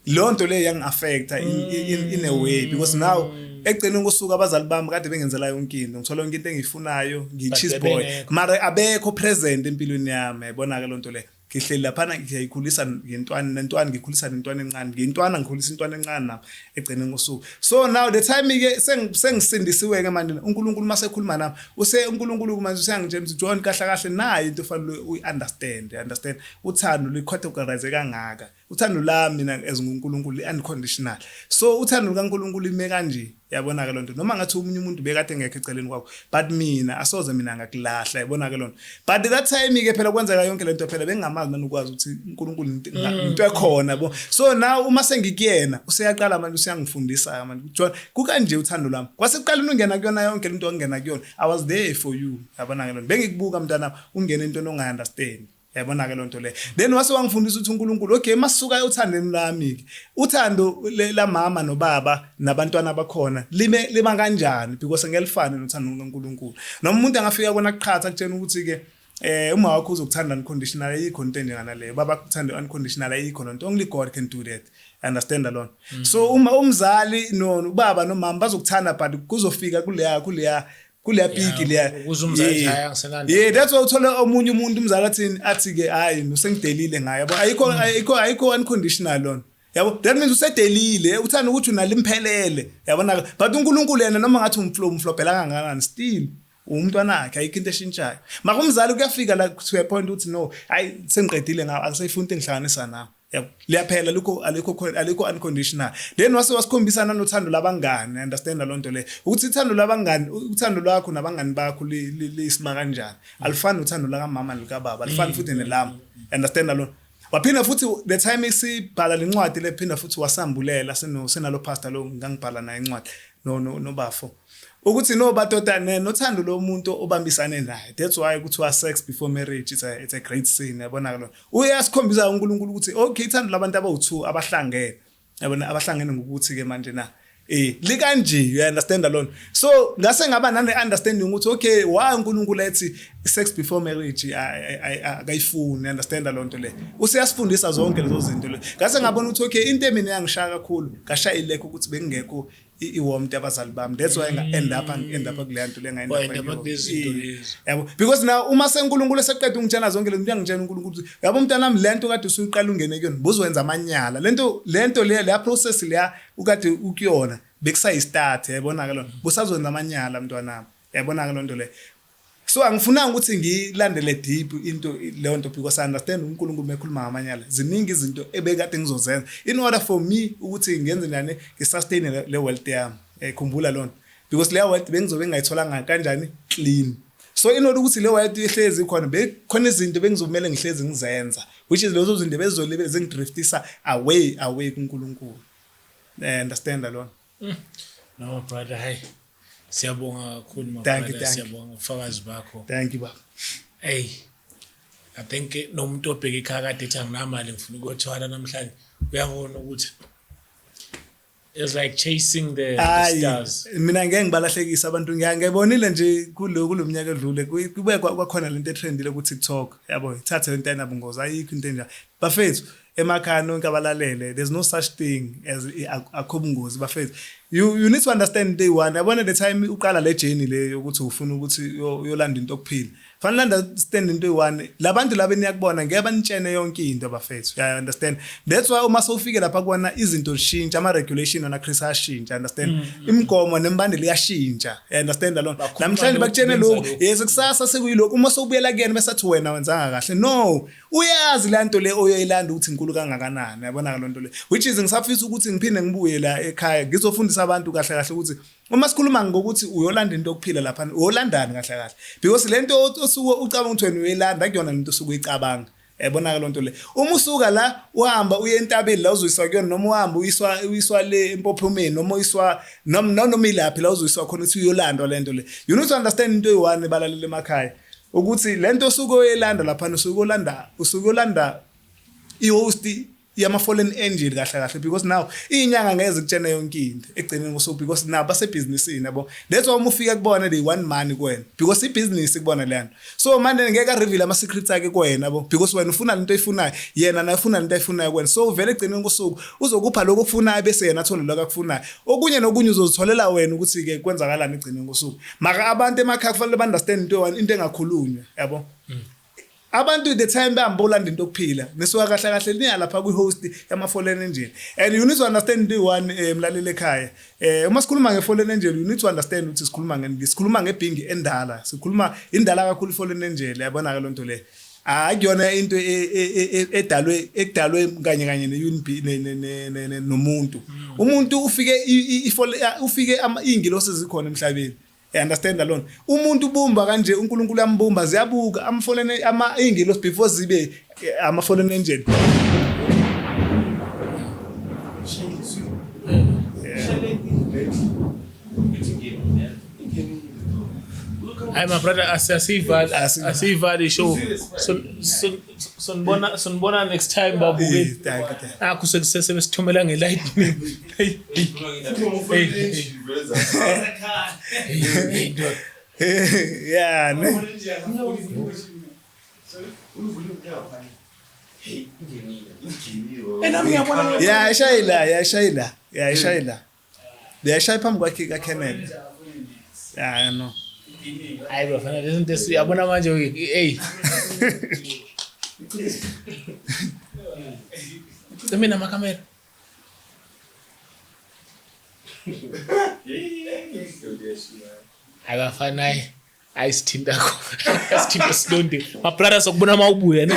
[SPEAKER 1] leyo nto leyo yangi-affecta in a way, because now ekugcineni kosuku abazali bami kade bengenzela yonke into, ngithola yonke into engiyifunayo, ngiyi-cheese boy.
[SPEAKER 2] Bebengekho.
[SPEAKER 1] Mara abekho present empilweni yami, yayibona-ke loo nto leyo. Ngihleli laphana ngiyayikhulisa ngentwana nentwana, ngikhulisa nentwana encane, ngintwana ngikhulisa intwana encane nami egcineni kosuku. So now the time-ke sengisindisiwe-ke manje, uNkulunkulu uma sekhuluma nami, use uNkulunkulu manje useyangitshela ukuthi John, kahle kahle nayi into ofanele uyi-understand, understand, uthando luyi-categorize kangaka, uthando lami mina as nguNkulunkulu li-unconditional. So uthando lukaNkulunkulu ime kanje, yabona-ke loo nto, noma ngathi omunye umuntu bekade engekho eceleni kwakho, but mina asoze mina ngakulahla, yabona-ke loo nto. But that time-ke phela kwenzeka yonke lento, phela bengingamazi nanokwazi ukuthi uNkulunkulu into ekhona, yabo. So now uma sengikuyena, useyaqala manje useyangifundisa manje, John, kukanje uthando lwami kwasekuqaleni ungena kuyona yonke lento ongena kuyona, I was there for you, yabona-ke loo nto, bengikubuka mntwana ungena entweni ongayi-understand, yabona-ke loo nto leyo. Then wase wangifundisa ukuthi uNkulunkulu, okay, masisuka othandeni lami-ke, uthando lamama nobaba nabantwana bakhona lime liba kanjani, because ngeke lifane nothando lukaNkulunkulu. Noma umuntu angafika kona kuqhatha akutshena ukuthi-ke uma wakho uzokuthanda unconditional, ayikho into enjenganaleyo. Baba kuthanda unconditional, ayikho lento, only God can do that, understand alone. So uma umzali no ubaba nomama bazokuthanda, but kuzofika kuleya peak leya.
[SPEAKER 2] Ukuze umzali athi, "Hhayi, angisenandaba."
[SPEAKER 1] Yeah, that's why uthola omunye umuntu umzali athi ke hayi, usengidelile ngaye, yabo. Ayikho unconditional lona, yabo. That means usedelile, uthanda ukuthi unalimphelele, yabona. But uNkulunkulu yena noma ngathi umflopela kangakanani, still umntwana wakhe, ayikho into eshintshayo. Maka umzali kuyafika la to a point ukuthi no, hayi, sengiqedile ngawo, angisayifuni into engihlanganisa nawe, yabo, liyaphela alikho alikho unconditional. Then wase wasikhombisa nanothando labangani, understand loo nto leyo, ukuthi uthando labangani, uthando lwakho nabangani bakho lisima kanjani, alifani nothando lakamama likababa, alifani futhi nelami, understand lo. Waphinda futhi the time isibhala lencwadi lephinda futhi wasambulela, sino sinalo pastor lo ngangibhala naye incwadi no nobafo. Ukuthi no badoda nothando lomuntu obambisane naye. That's why kuthiwa sex before marriage it's a great sin, yabona ke lo. Uyasikhombisa uNkulunkulu ukuthi okay, ithando labantu abawu2 abahlangene, yabona, abahlangene ngokuthi ke manje na likanje, you understand alone. So ngase ngaba nane understanding ukuthi okay, why uNkulunkulu ethi sex before marriage akayifuni, understand lonto le. Useyasifundisa zonke lezo zinto le. Ngase ngabona ukuthi okay, into emina yangishaya kakhulu, ngashaya ilekho ukuthi bengingekho i-warmth yabazali bami. That's why nga end up end up kule nto le nga end
[SPEAKER 2] Wa-end up kulezi zinto lezi.
[SPEAKER 1] Yabo, because now uma seNkulunkulu eseqeda ungitshela zonke lento, uyangitshela uNkulunkulu ukuthi yabo mntanami, lento kade usuyiqala ungene kuyona, buzowenza amanyala. Lento le process leya ukade ukuyona bekusayi start, yabona ke lona, busazwenza amanyala mntwanami, yabona ke lonto le. So angifunanga ukuthi ngilandele deep into leyo nto, because I understand uNkulunkulu mekhuluma ngamanyala, ziningi izinto ebekade ngizozenza in order for me ukuthi ngenze njani, ngisustain le wealth yami. Khumbula lonto, because leya wealth bengizobe ngingayitholanga kanjani clean. So in order ukuthi le wealth ihlezi khona, bekhona izinto bengizomela ngihlezi ngizenza, which is lezo zinto bezolibe zingidriftisa away kuNkulunkulu. Understand lona?
[SPEAKER 2] No brother, hey. Siyabonga kakhulu my
[SPEAKER 1] Thank you,
[SPEAKER 2] brother,
[SPEAKER 1] thank you.
[SPEAKER 2] siyabonga ubufakazi bakho.
[SPEAKER 1] Thank you, baba.
[SPEAKER 2] Hey. I think nomuntu obheka ekhaya kade ethi anginamali, ngifuna ukuyothwala namhlanje. Uyabona ukuthi it's like chasing the
[SPEAKER 1] Hayi,
[SPEAKER 2] stars.
[SPEAKER 1] mina ngeke ngibalahlekise abantu. Ngiyabonile nje kulo minyaka edlule kube kwakhona lento etrendile ku TikTok, yabo, ithathe lento enabungozi, ayikho into enjalo bafethu. Emakhaya nonke abalalele, there's no such thing as akho bungozi bafethu. You need to understand day one, yabona, the time uqala le journey le yokuthi ufuna ukuthi uyolanda into okuphila, fanele understand into eyi-one: labantu laba eniyakubona ngeke banitshene yonke into bafethu, you understand? That's why uma sewufike lapha kubona izinto zishintsha, ama-regulation wona, Chris, ayashintsha, understand? Imigomo nemibandela iyashintsha, you understand lona?
[SPEAKER 2] Bakhuluma
[SPEAKER 1] Namhlanje
[SPEAKER 2] lokhu,
[SPEAKER 1] bakutshene
[SPEAKER 2] benza
[SPEAKER 1] lokhu,
[SPEAKER 2] lokhu.
[SPEAKER 1] Yes, kusasa sekuyilokhu. Uma sewubuyela kuyena bese athi wena wenzanga kahle. No, uyazi le nto le oyoyilanda ukuthi inkulu kangakanani, yabona loo nto le, which is ngisafisa ukuthi ngiphinde ngibuye la ekhaya ngizofundisa abantu kahle kahle ukuthi uma sikhuluma ngokuthi uyolanda into yokuphila lapha, uyolandani kahle kahle, because le nto osuke ucabanga ukuthi wena uyoyilanda akuyona lento osuke uyicabanga, yabona ke loo nto le. Uma usuka la uhamba uye entabeni la uzoyiswa kuyona, noma uhamba uyiswa le empophomeni, noma uyiswa noma ilaphi la uzoyiswa khona ukuthi uyolandwa le nto le, you need to understand into eyi-one, balalele emakhaya, ukuthi le nto osuke uyelanda laphana, usuke uyolanda i-host yama-fallen angel kahle kahle, because now iy'nyanga ngeke zikutshene yonke into ekugcineni kosuku, because now basebhizinisini, yabo. That's why uma ufika kubona, they want money kuwena, because ibhizinisi kubona leya nto. So manje ngeke areveal ama-secrets akhe kuwena, yabo, because wena ufuna lento oyifunayo, yena naye ufuna lento ayifunayo kuwena. So vele ekugcineni kosuku uzokupha lokho okufunayo, bese yena athole lokho akufunayo. Okunye nokunye uzozitholela wena ukuthi-ke kwenzakalani ekugcineni kosuku. Maka abantu emakhaya kufanele ba-understand into eyi-one, into engakhulunywa, yabo. Abantu the time behamba olanda into yokuphila, nisuka kahle kahle niya lapha kwi-host yama-fallen angel, and you need to understand into eyi-one, mlaleli ekhaya, uma sikhuluma nge-fallen angel, you need to understand ukuthi sikhuluma ngebeing endala, sikhuluma indala kakhulu i-fallen angel, yabona-ke loo nto le. Akuyona into edalwe ekudalwe kanye kanye ne-UNB nomuntu. Umuntu ufike ufike iy'ngilosi zikhona emhlabeni. You understand lona? Umuntu ubumba kanje, uNkulunkulu uyambumba, ziyabuka ama-fallen ama iy'ngilosi before zibe ama-fallen angel.
[SPEAKER 2] Hayi my brother, asiyivali, asiyivali show. So sonibona next time, babuke.
[SPEAKER 1] Thank you, thank you.
[SPEAKER 2] Nakho sebesithumela nge-lightning. Hey, hey, hey. Hey, ndoda.
[SPEAKER 1] Yeah, ne.
[SPEAKER 2] Eh, nami ngiyabona.
[SPEAKER 1] Yeah, ishayila, yeah, ishayila. Yeah, ishayila. Yeah, ishaya phambi kwakhe kaKenneth. Yeah, I know.
[SPEAKER 2] Hayi bafana, lezi zinto esiyabona manje, hey. Cime namakhamera. Hayi bafana, hayi. Hayi, sithinta khona. Sithinta silonde. My brother, sokubona mawubuya ne.